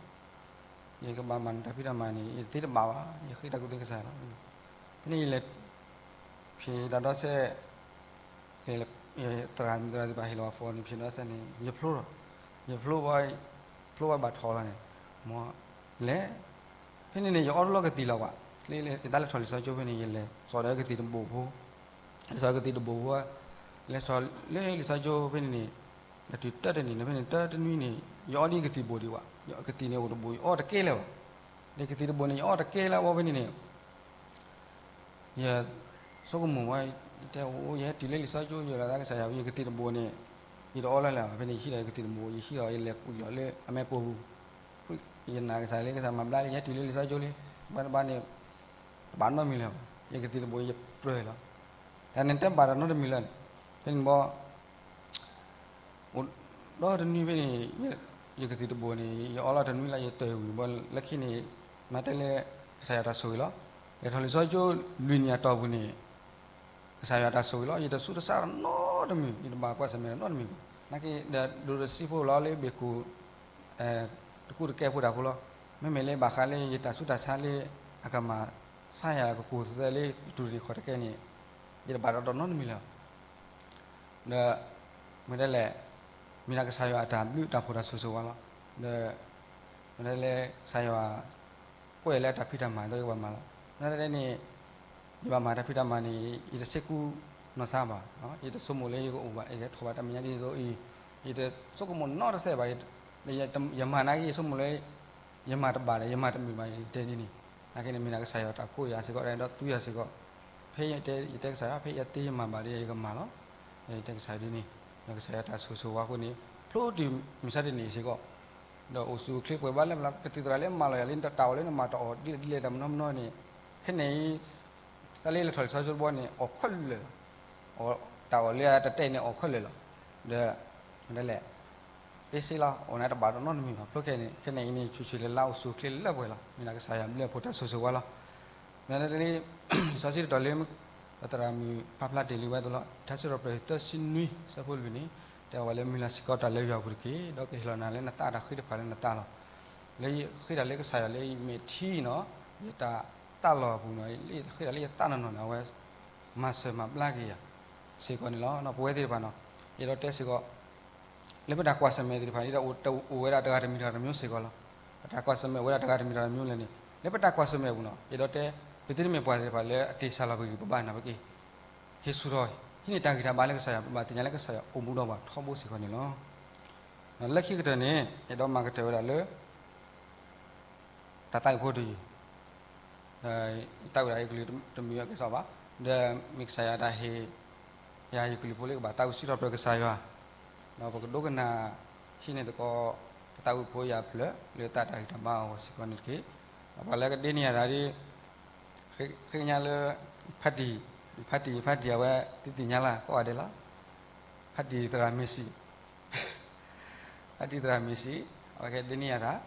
လီၤ, ယကဘၣ်မၤနတၢ်ဖံးတၢ်မၤန့ၣ် ယတသ့တဘၣ်ဘၣ် ယဃ့တၢ်ကူၣ်သ့ကစၢ်ယွၤလီၤ, ဖဲန့ၣ်ယလဲၤ, ဖံးတၢ်ဒီစဲး, သရၣ်သရၣ်သ့ၣ်တဖၣ်ဟ့ၣ်လီၤပှၤ form န့ၣ် ဖံးဒီစဲးန့ၣ် ယဖျိလီၤ, ယဖျိဝဲ, ဖျိဝဲဘၣ်ထီၣ်လီၤန့ၣ်, မ်, လဲၤ, ဖဲန့ၣ်န့ၣ် ယအီတလီၢ်ကသံၣ်လၢၤဘၣ်, လၢယတၢ်လဲၤထီၣ်လံာ်စီဆှံကၠိဖဲန့ၣ် ယလဲၤစိာ်ဒီးကသံၣ်တဘိဖိ, လဲၤစိာ်ကသံၣ်တဘိဖိ, လဲၤစိာ်လၢလံာ်စီဆှံကၠိဖဲန့ၣ်န့ၣ်, ဒီးတုၤတၢတနံၤန့ၣ် ဖဲန့ၣ် တၢတနွံန့ၣ် ယအီဒ်ကသံၣ်တဘိဒံးဘၣ်, ကသံၣ်န့ၣ်အိၣ်တဘိ ယအီတကဲလၢၤဘၣ်, ဒီးကသံၣ်တဘိန့ၣ် ယအီတကဲလၢၤဘၣ်ဖဲန့ၣ်န့ၣ် ယ, ဆိကမိၣ်ဝဲ, ယတဲအိၣ် ယဟဲတုၤလၢလံာ်စီဆှံကၠိ ယလီၤသးကစၢ်ယွၤ ယကသံၣ်တဘိန့ၣ်, ယတအီလၢၤလၢၤဘၣ် ဖဲန့ၣ် ယဟံးဒီးယကသံၣ်တဘိ ယဟံးဒီးယလဲၤကွံာ်လီၤလၢအမဲာ်ပိာ်ပူၤ, ယနာ်ကစၢ်လၢကစၢ်မၤဘျါလၢ ယဟဲတုၤလၢလံာ်စီဆှံကၠိလံ, ဘၣ်တဘၣ်န့ၣ်, တဘၣ်နီတမံၤလၢၤဘၣ် ယကသံၣ်တဘိ ယပြၢလီၤ, တၢ်န့ၣ်တဘၣ်တၢ်နီတမံၤလၢၤ, ဖဲန့ၣ်ဘီ အိၣ်ဒီတနွံဖဲန့ၣ်, ယကသံၣ်တဘိန့ၣ် ယအီလီၤတနွံလၢယတၢၢ်ဝံၤဘီ လၢခံန့ၣ်, မၤတဲလၢ, ကစၢ်ယွၤတၢ်ဆိၣ်ဂ့ၤလီၤ, လဲၤထီၣ်လံာ်စီဆှံကၠိလွံၢ်နံၣ်အတီၢ်ပူၤန့ၣ်, ကစၢ်ယွၤတၢ်ဆိၣ်ဂ့ၤလီၤ ယတဆူးတဆါနီတမံၤ ယတဘၣ်ကွၢ်ဆၢၣ်မဲာ်နီတမံၤဘၣ်, နာ်က့ဒီးဒိးတစံးဖိလီၤလၢဘ့ၣ်ခိၣ်, တကူတကဲဖိတၢ်ဖိလီၤ, မ့မ့ၢ်လၢဘၣ်ဃးလၢယတၢ်ဆူးတၢ်ဆါလၢ, အကမၤ, ဆါယၤကကိၢ်သဲလၢတူၢ်ရ့ၣ်ခီၣ်တကဲန့ၣ်, ယတဘၣ်ဒီးနီတမံၤလၢၤ ဒီး, မ့ၢ်ဒ်လဲၣ်, မ့ၢ်ဒၣ်ကစၢ်ယွၤအတၢ်ဘျုးတၢ်ဖှိၣ်တၢ်ဆိၣ်ဂ့ၤဝဲလီၤ, ဒီး, မ့ၢ်ဒ်လဲၣ်ကစၢ်ယွၤ, ကွဲးလၢတၢ်ဖံးတၢ်မၤဒီးယကဘၣ်မၤလီၤ, မ့ၢ်ဒ်လဲၣ်န့ၣ်, ယဘၣ်မၤတၢ်ဖံးတၢ်မၤန့ၣ် ယတစ့ၢ်ကူ, နီၢ်သးဘၣ်, ယတဆိကမိၣ်လၢယကအိၣ်ဘၣ် ယကထီၣ်ဘၣ်တၢ်မဲာ်ညါဒ်သိးအံၤ, ယတဆိကမိၣ်နီတစဲးဘၣ်, ယမၤနာ်က့ယဆိကမိၣ်လၢ, ယမၤတဘၣ်ဒီး ယမၤတမုာ်ဘၣ် ယတဲဒ်န့ၣ်, နာ်က့န့ၣ် မ့ၢ်ဒၣ်ကစၢ်ယွၤတၢ်ကိးယၤစ့ၢ်ကီး ဒီးသူယၤစ့ၢ်ကီး, ဖဲယတဲကစၢ်ယွၤ ဖဲယသ့ယမၤဘၣ်ဒီးယကမၤလီၤ, ယတဲကစၢ်ယွၤဒ်န့ၣ်, ဒီးကစၢ်ယွၤတၢ်ဆိၣ်ဂ့ၤဆိၣ်ဝါအဃိန့ၣ်, ဖျိတုၤမုၢ်ဆါတနံၤစ့ၢ်ကီး, ဒီးအိၣ်ဆူၣ်အိၣ်ချ့ပှဲၤဘၣ်လၢ်လၢ် ကသံၣ်သရၣ်လၢမၤလီၤယၤလၢတၢ်အီၣ်လၢနမၤတၢ်အီၣ်ဒ်လဲၣ်ဒ်လဲၣ်တၢ်မနီမနီန့ၣ်, ခဲန့ၣ်အံၤ တၢ်လၢလဲၤထီၣ်လံာ်စီဆှံကၠိတဘျီန့ၣ် အီၣ်ခဲလၢာ်လီၤ, တၢ်အီၣ်လၢအတတဲန့ၣ်အီၣ်ခဲလၢာ်လီၤ, ဒီး, မ့ၢ်ဒ်လဲၣ် ပ့စ့လီၤ အိၣ်နၤတဘၣ်ဒီးနီတမံၤဘၣ် ဖျိခဲန့ၣ် ခဲန့ၣ်အံၤန့ၣ် ဆူၣ်ဆူၣ်လၢ်လၢ်အိၣ်ဆူၣ်အိၣ်ချ့လၢ်လၢ်ပှဲၤလီၤ မ့ၢ်ဒၣ်ကစၢ်ယွၤဘျုးအဖှိၣ်တၢ်ဆိၣ်ဂ့ၤဆိၣ်ဝါလီၤ, မ့ၢ်ဒ်လၢ, လံာ်စီဆှံတတီၤလၢ, ပသရၣ်မုၣ်ပာ်ဖျါတ့ၢ်လံဝဲအသိးလီၤ ထါစံးထီၣ်ပတြၢၤသၢဆံနွံ ဆၢဖိလွံၢ်န့ၣ်, တဲဝဲလၢမုၢ်လၢ်စ့ၢ်ကီးတၢ်လၢယွၤအပူၤတက့ၢ် ဒီးကဟ့ၣ်လီၤနၤလၢနသးတၢ်ဃ့တဖၣ်လၢနသးလီၤ, လၢယဃ့တၢ်လၢကစၢ်ယွၤလၢယမဲာ်ထံနီၤ, ယတၢ်သးလီၤအပူၤနီၤ လၢယဃ့တၢ်လၢယသးနီၢ်နီၢ်န့ၣ် အဝဲ, မၤစၢၤမၤဘျါက့ၤယၤ, စ့ၢ်ကီးန့ၣ်လီၤ ပဝဲသ့ၣ်တဖၣ်နီၤ, ယအဲၣ်ဒိးတဲစ့ၢ်ကီး လၢပတၢ်ကွၢ်ဆၢၣ်မဲာ်သ့ၣ်တဖၣ် အိၣ်ဝဲဒၣ်တဂၤတမံၤတဂၤတမံၤစ့ၢ်ကီးလီၤ, ပတၢ်ကွၢ်ဆၢၣ်မဲာ်အိၣ်ဝဲဒၣ်တဂၤတမံၤတဂၤတမံၤလဲၣ်န့ၣ် လၢပတၢ်ကွၢ်ဆၢၣ်မဲာ်အပူၤနီၤ ယအဲၣ်ဒိးတဲ, ပသုတမ့ၢ်ပှၤသ့ၣ်တဖၣ်လၢအတ့ၢ်ဆၢလီၤပဂံၢ်ပဘါန့ၣ် ပကဟ့ၣ်ဆူၣ်ထီၣ် ဟံးန့ၢ်တၢ်ဂံၢ်တၢ်ဘါလၢကစၢ်ယွၤ, ပဘၣ်သ့ၣ်ညါလၢကစၢ်ယွၤအိၣ်ဘူးဒီးပှၤထီဘိစ့ၢ်ကီးန့ၣ်လီၤ. ဒီးလၢခံကတၢၢ်န့ၣ် အဲၣ်ဒိးမၤကတၢၢ်ဝဲဒၣ်လၢ တၢ်သးဝံၣ်ဖိတယုၢ်, ဒီးယသးဝံၣ်ဒၣ်ယကလုၢ်တမ့ၢ်ဝဲကစီၣ်ဘၣ်, ဒီးမ့ၢ်ကစၢ်ယွၤတၢ်ဟ့ၣ်ယၤယကလုၢ်ဖိလၢကဘၣ်သးဝံၣ်စံးထီၣ်ပတြၢၤကစၢ်ယွၤ, ဒီးပကဒိကနၣ်ဟံးန့ၢ်သကိး တၢ်သးဝံၣ်ဖိယၤဖျၢၣ်လၢသးတၢ်ဂံၢ်တၢ်ဘါအဂီၢ်စ့ၢ်ကီးန့ၣ်တက့ၢ်. ဒီးပှၤလၢကဒ့န့ၢ်ယၤတၢ်ဒ် ဃ့ကညးလၢ ဖါတံၢ်, ဖါတံၢ်, ဖါတံၢ်အဝဲသ့ၣ်သ့ၣ်ညါလၢကိးဂၤဒဲးလီၤ. ဖါတံၢ်သရၣ်မ့ၢ်စံး, ဖါတံၢ်သရၣ်မ့ၢ်စံး, အဝဲကဒ့န့ၢ်ယၤတၢ်,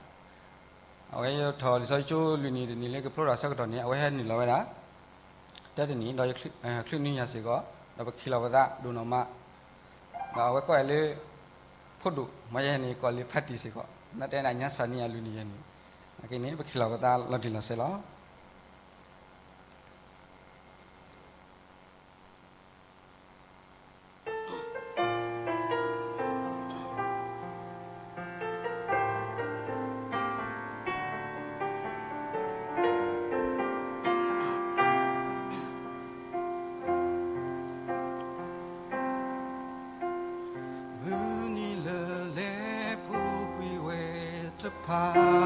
အဝဲယထီၣ်လံာ်စီဆှံကၠိလွံၢ်နံၣ်တနံၣ်လၢကဖျိထီၣ်ဆၢကတီၢ်န့ၣ် အဝဲဟဲနုာ်လီၤဝဲဒၣ် တၢတနံၣ် ဒီးယချုးနွံယၤစ့ၢ်ကီး, ဒီးပခံးလီၤပသးဒိၣ်နီၢ်မး, ဒီးအဝဲကိးယၤလၢ ဖိဒိၣ်, မ့ၢ်ယဲန့ၣ်ကိးလံာ်ဖါတံၢ်စ့ၢ်ကီး, နတဲဒၣ်ညါစၢ်နံၣ်ယၤလွံၢ်နံၣ်ယဲန့ၣ်, အခဲအံၤန့ၣ် ပခံးလီၤပသးလီၤတံၢ်လီၤဆဲးလီၤ. မုၢ်နံၤလၢလဲၤပူၤကွံာ်ဝဲတဖၣ်,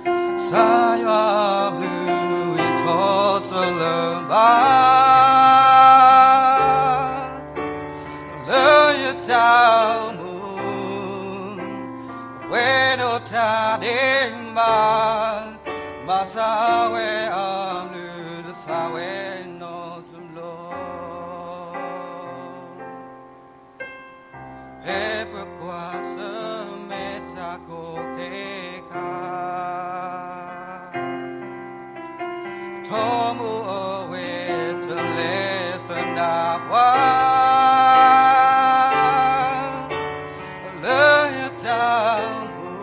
ကစၢ်ယွၤဘျုးထီၣ်တလၢဘၣ် လၢယတၢ်အိၣ်မူ, ဝဲဒီးတၢ်ဒ့မး, မၤစၢၤဝဲအဘျုးတစၢ်ဝဲနီတဘျီ ဖဲပကွၢ်ဆၢၣ်မဲာ်တၢ်ကိးခဲခါ, ထီဘိအဝဲတလဲၤသဒၣ်ပှၤ လၢယတၢ်အိၣ်မူ,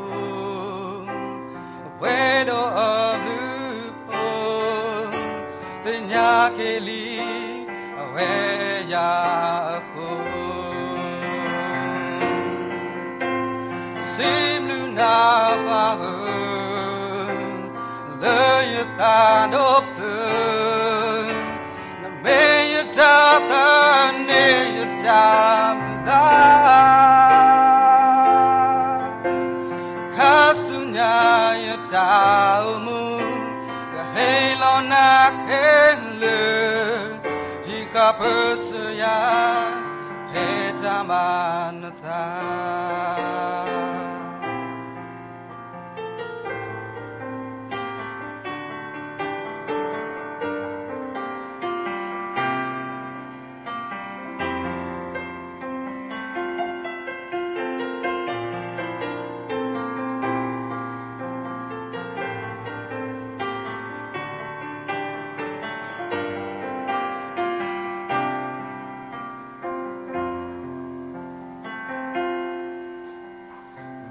ဝဲဒီးအဘျုးအဖှိၣ်, သ့ၣ်ညါက့ၤလံ အဝဲယၤအဃိ စံးဘျုးနၤပၢ်ဧၢ, လၢယသးဒီဖျၢၣ်, နမ့ၢ်ယတၢ်သးန့ၣ်ယတၢ်မုၢ်လၢ် ခါဆူညါယတၢ်အိၣ်မူ, ကဟ့ၣ်လီၤနၤခဲလၢာ်, ဟံးဃာ်ပၢဆှၢယၤ, ဖဲတၢ်မၤနသး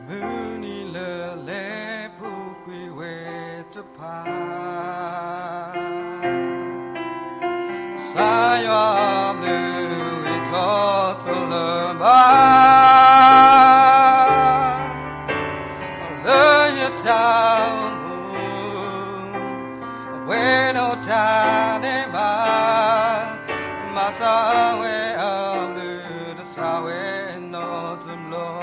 မုၢ်နံၤလၢလဲၤပူၤကွံာ်ဝဲတဖၣ်, ကစၢ်ယွၤအဘျုးထီၣ်တလၢဘၣ် လၢယတၢ်အိၣ်မူ, အဝဲဒီးတၢ်ဒ့မး, မၤစၢၤဝဲအဘျုးတစၢ်ဝဲနီတဘျီ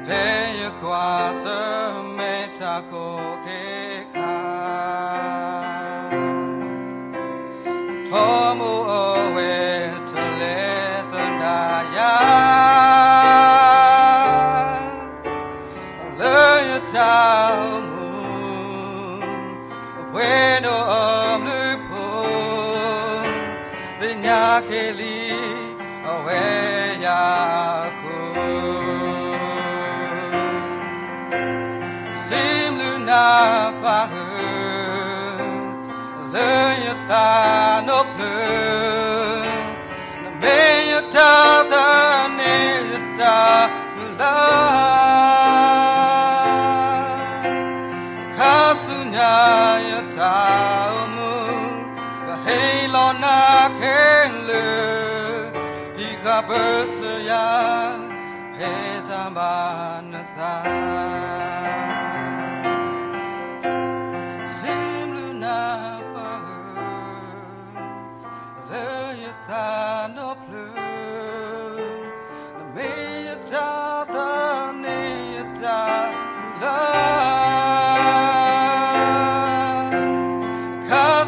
ဖဲယကွၢ်ဆၢၣ်မဲာ်တၢ်ကိးခဲခါ, ထီဘိအဝဲတလဲၤသဒၣ်ယၤ လၢယတၢ်အိၣ်မူ, အဝဲဒီးအဘျုးအဖှိၣ်, သ့ၣ်ညါက့ၤလံ အဝဲယၤအဃိ စံးဘျုးနၤပၢ်ဧၢ, လၢယသးနီဖျၢၣ်, နမ့ၢ်ယတၢ်သးန့ၣ်ယတၢ်မုၢ်လၢ် ခါဆူညါယတၢ်အိၣ်မူ, ကဟ့ၣ်လီၤနၤခဲလၢာ်, ဟံးဃာ်ပၢဆှၢယၤ, ဖဲတၢ်မၤနသး စံး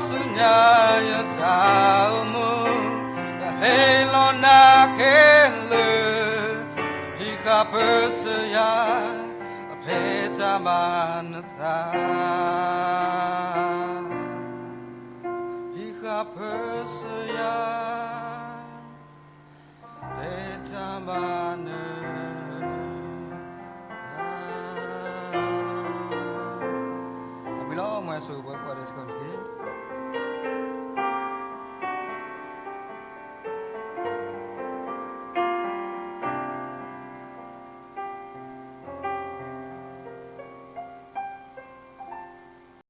ဆူညါယတၢ်အိၣ်မူ, ယဟ့ၣ်လီၤနၤခဲလၢာ်, ဟံးဃာ်ပၢဆှၢယၤ, ဖဲတၢ်မၤနသး, ဟံးဃာ်ပၢဆှၢယၤ, ဖဲတၢ်မၤနသး, အမ့ၢ်လီၤ မ်ယွၤဆိၣ်ဂ့ၤပှၤကိးဂၤဒဲးစ့ၢ်ကီးတက့ၢ်.